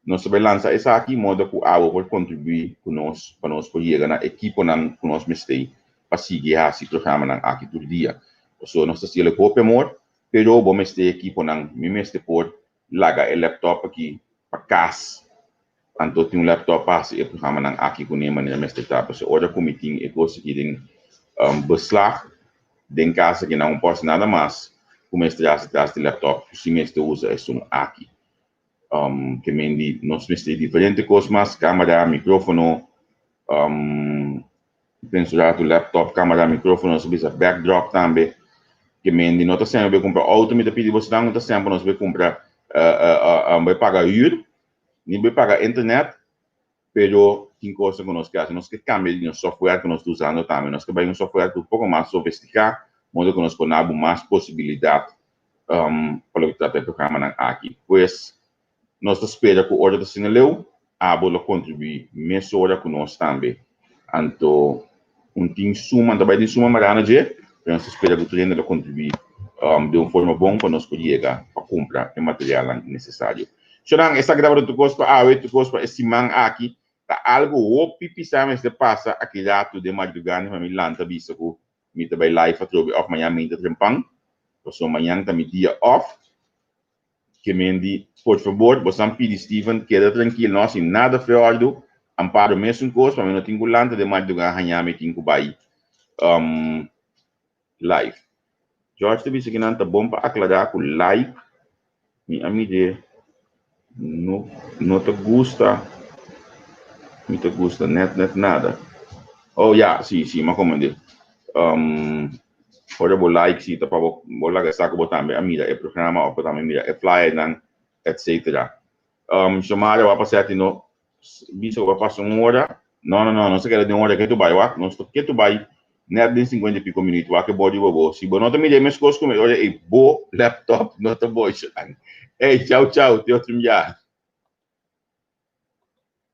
nos ta bai lansa esaki moda ku abo por kontribuí ku nos pa nos por yega na ekiponan ku nos mester pa sigui hasi programanan aki tur dia. Pasobra nos ta hasiel ku hopi amor pero bo mester ekiponan mi mester por laga e laptop aki pa kas anto tin un laptop pa hasi e programanan aki kuné manera mester ta pasobra ora ku mi tin e kos aki den beslag den kas aki nan por hasi nada mas ku mester hasi tras di laptop ku si mester usa esun aki. Ke men di nos mester diferente kos mas, kamera, mikrofono, penso rato laptop, kamera, mikrofono, nos a bisa backdrop tambe. Ke men di no ta semper bai kumpra outo, mi ta pidi bosnan, no ta semper nos bai kumpra bai paga hür, ni bai paga internet, pero tin kosnan ku nos ke hasi, nos ke kambia di nos software ku nos ta usando tambe, nos ke bai un software ku un poko mas sofistiká, modo ku nos por na bo mas posibilidat pa loke ta trata e programanan aki. Pues, nos ta spera ku ora ta asina leu, abo lo kontribuí mesora ku nos tambe. Anto, un tin suma, ta bai tin suma mará na dje, pero nos ta spera ku tur hende lo kontribuí den un forma bon pa nos por yega pa kumpra e materialnan nesesario. Shonnan, esaki tabata tur kos pa awe, tur kos pa e siman aki. Ta algu hopi pisá mester pasa aki ratu den madrugá pa mi lanta bisa ku mi ta bai live atrobe òf mañan mi ta trempan, pasobra mañan ta mi dia òf. Ke men di, por fabor, bosan pidi Steven keda trankil, no hasi nada feòrdu, Amparo mesun kos, pa mi no tin ku lanta den madrugá haña mi tin ku bai live. George ta bisa ki nan ta bon pa aklará ku like mi a mid'é no no ta gusta mi ta gusta nèt nèt nada. Oh ya, si si m'a komprendé. Um, ora bo like si ta pa bo bo laga sa ku bo tambe a mira e programa òf bo tambe mira e flyernan etcetera. Um, Shomara wak pa sèti no bisa ku bo a pasa un ora. No, no, no, nos ta keda den ora ketu bai wak. Nos ta ketu bai nèt den sinkuenta i piko minüt wak e bo riba bo. Si bo no ta mira e meskos ku mi ora ei bo laptop no ta boishonan. Ey, chau chau, te otro biaha.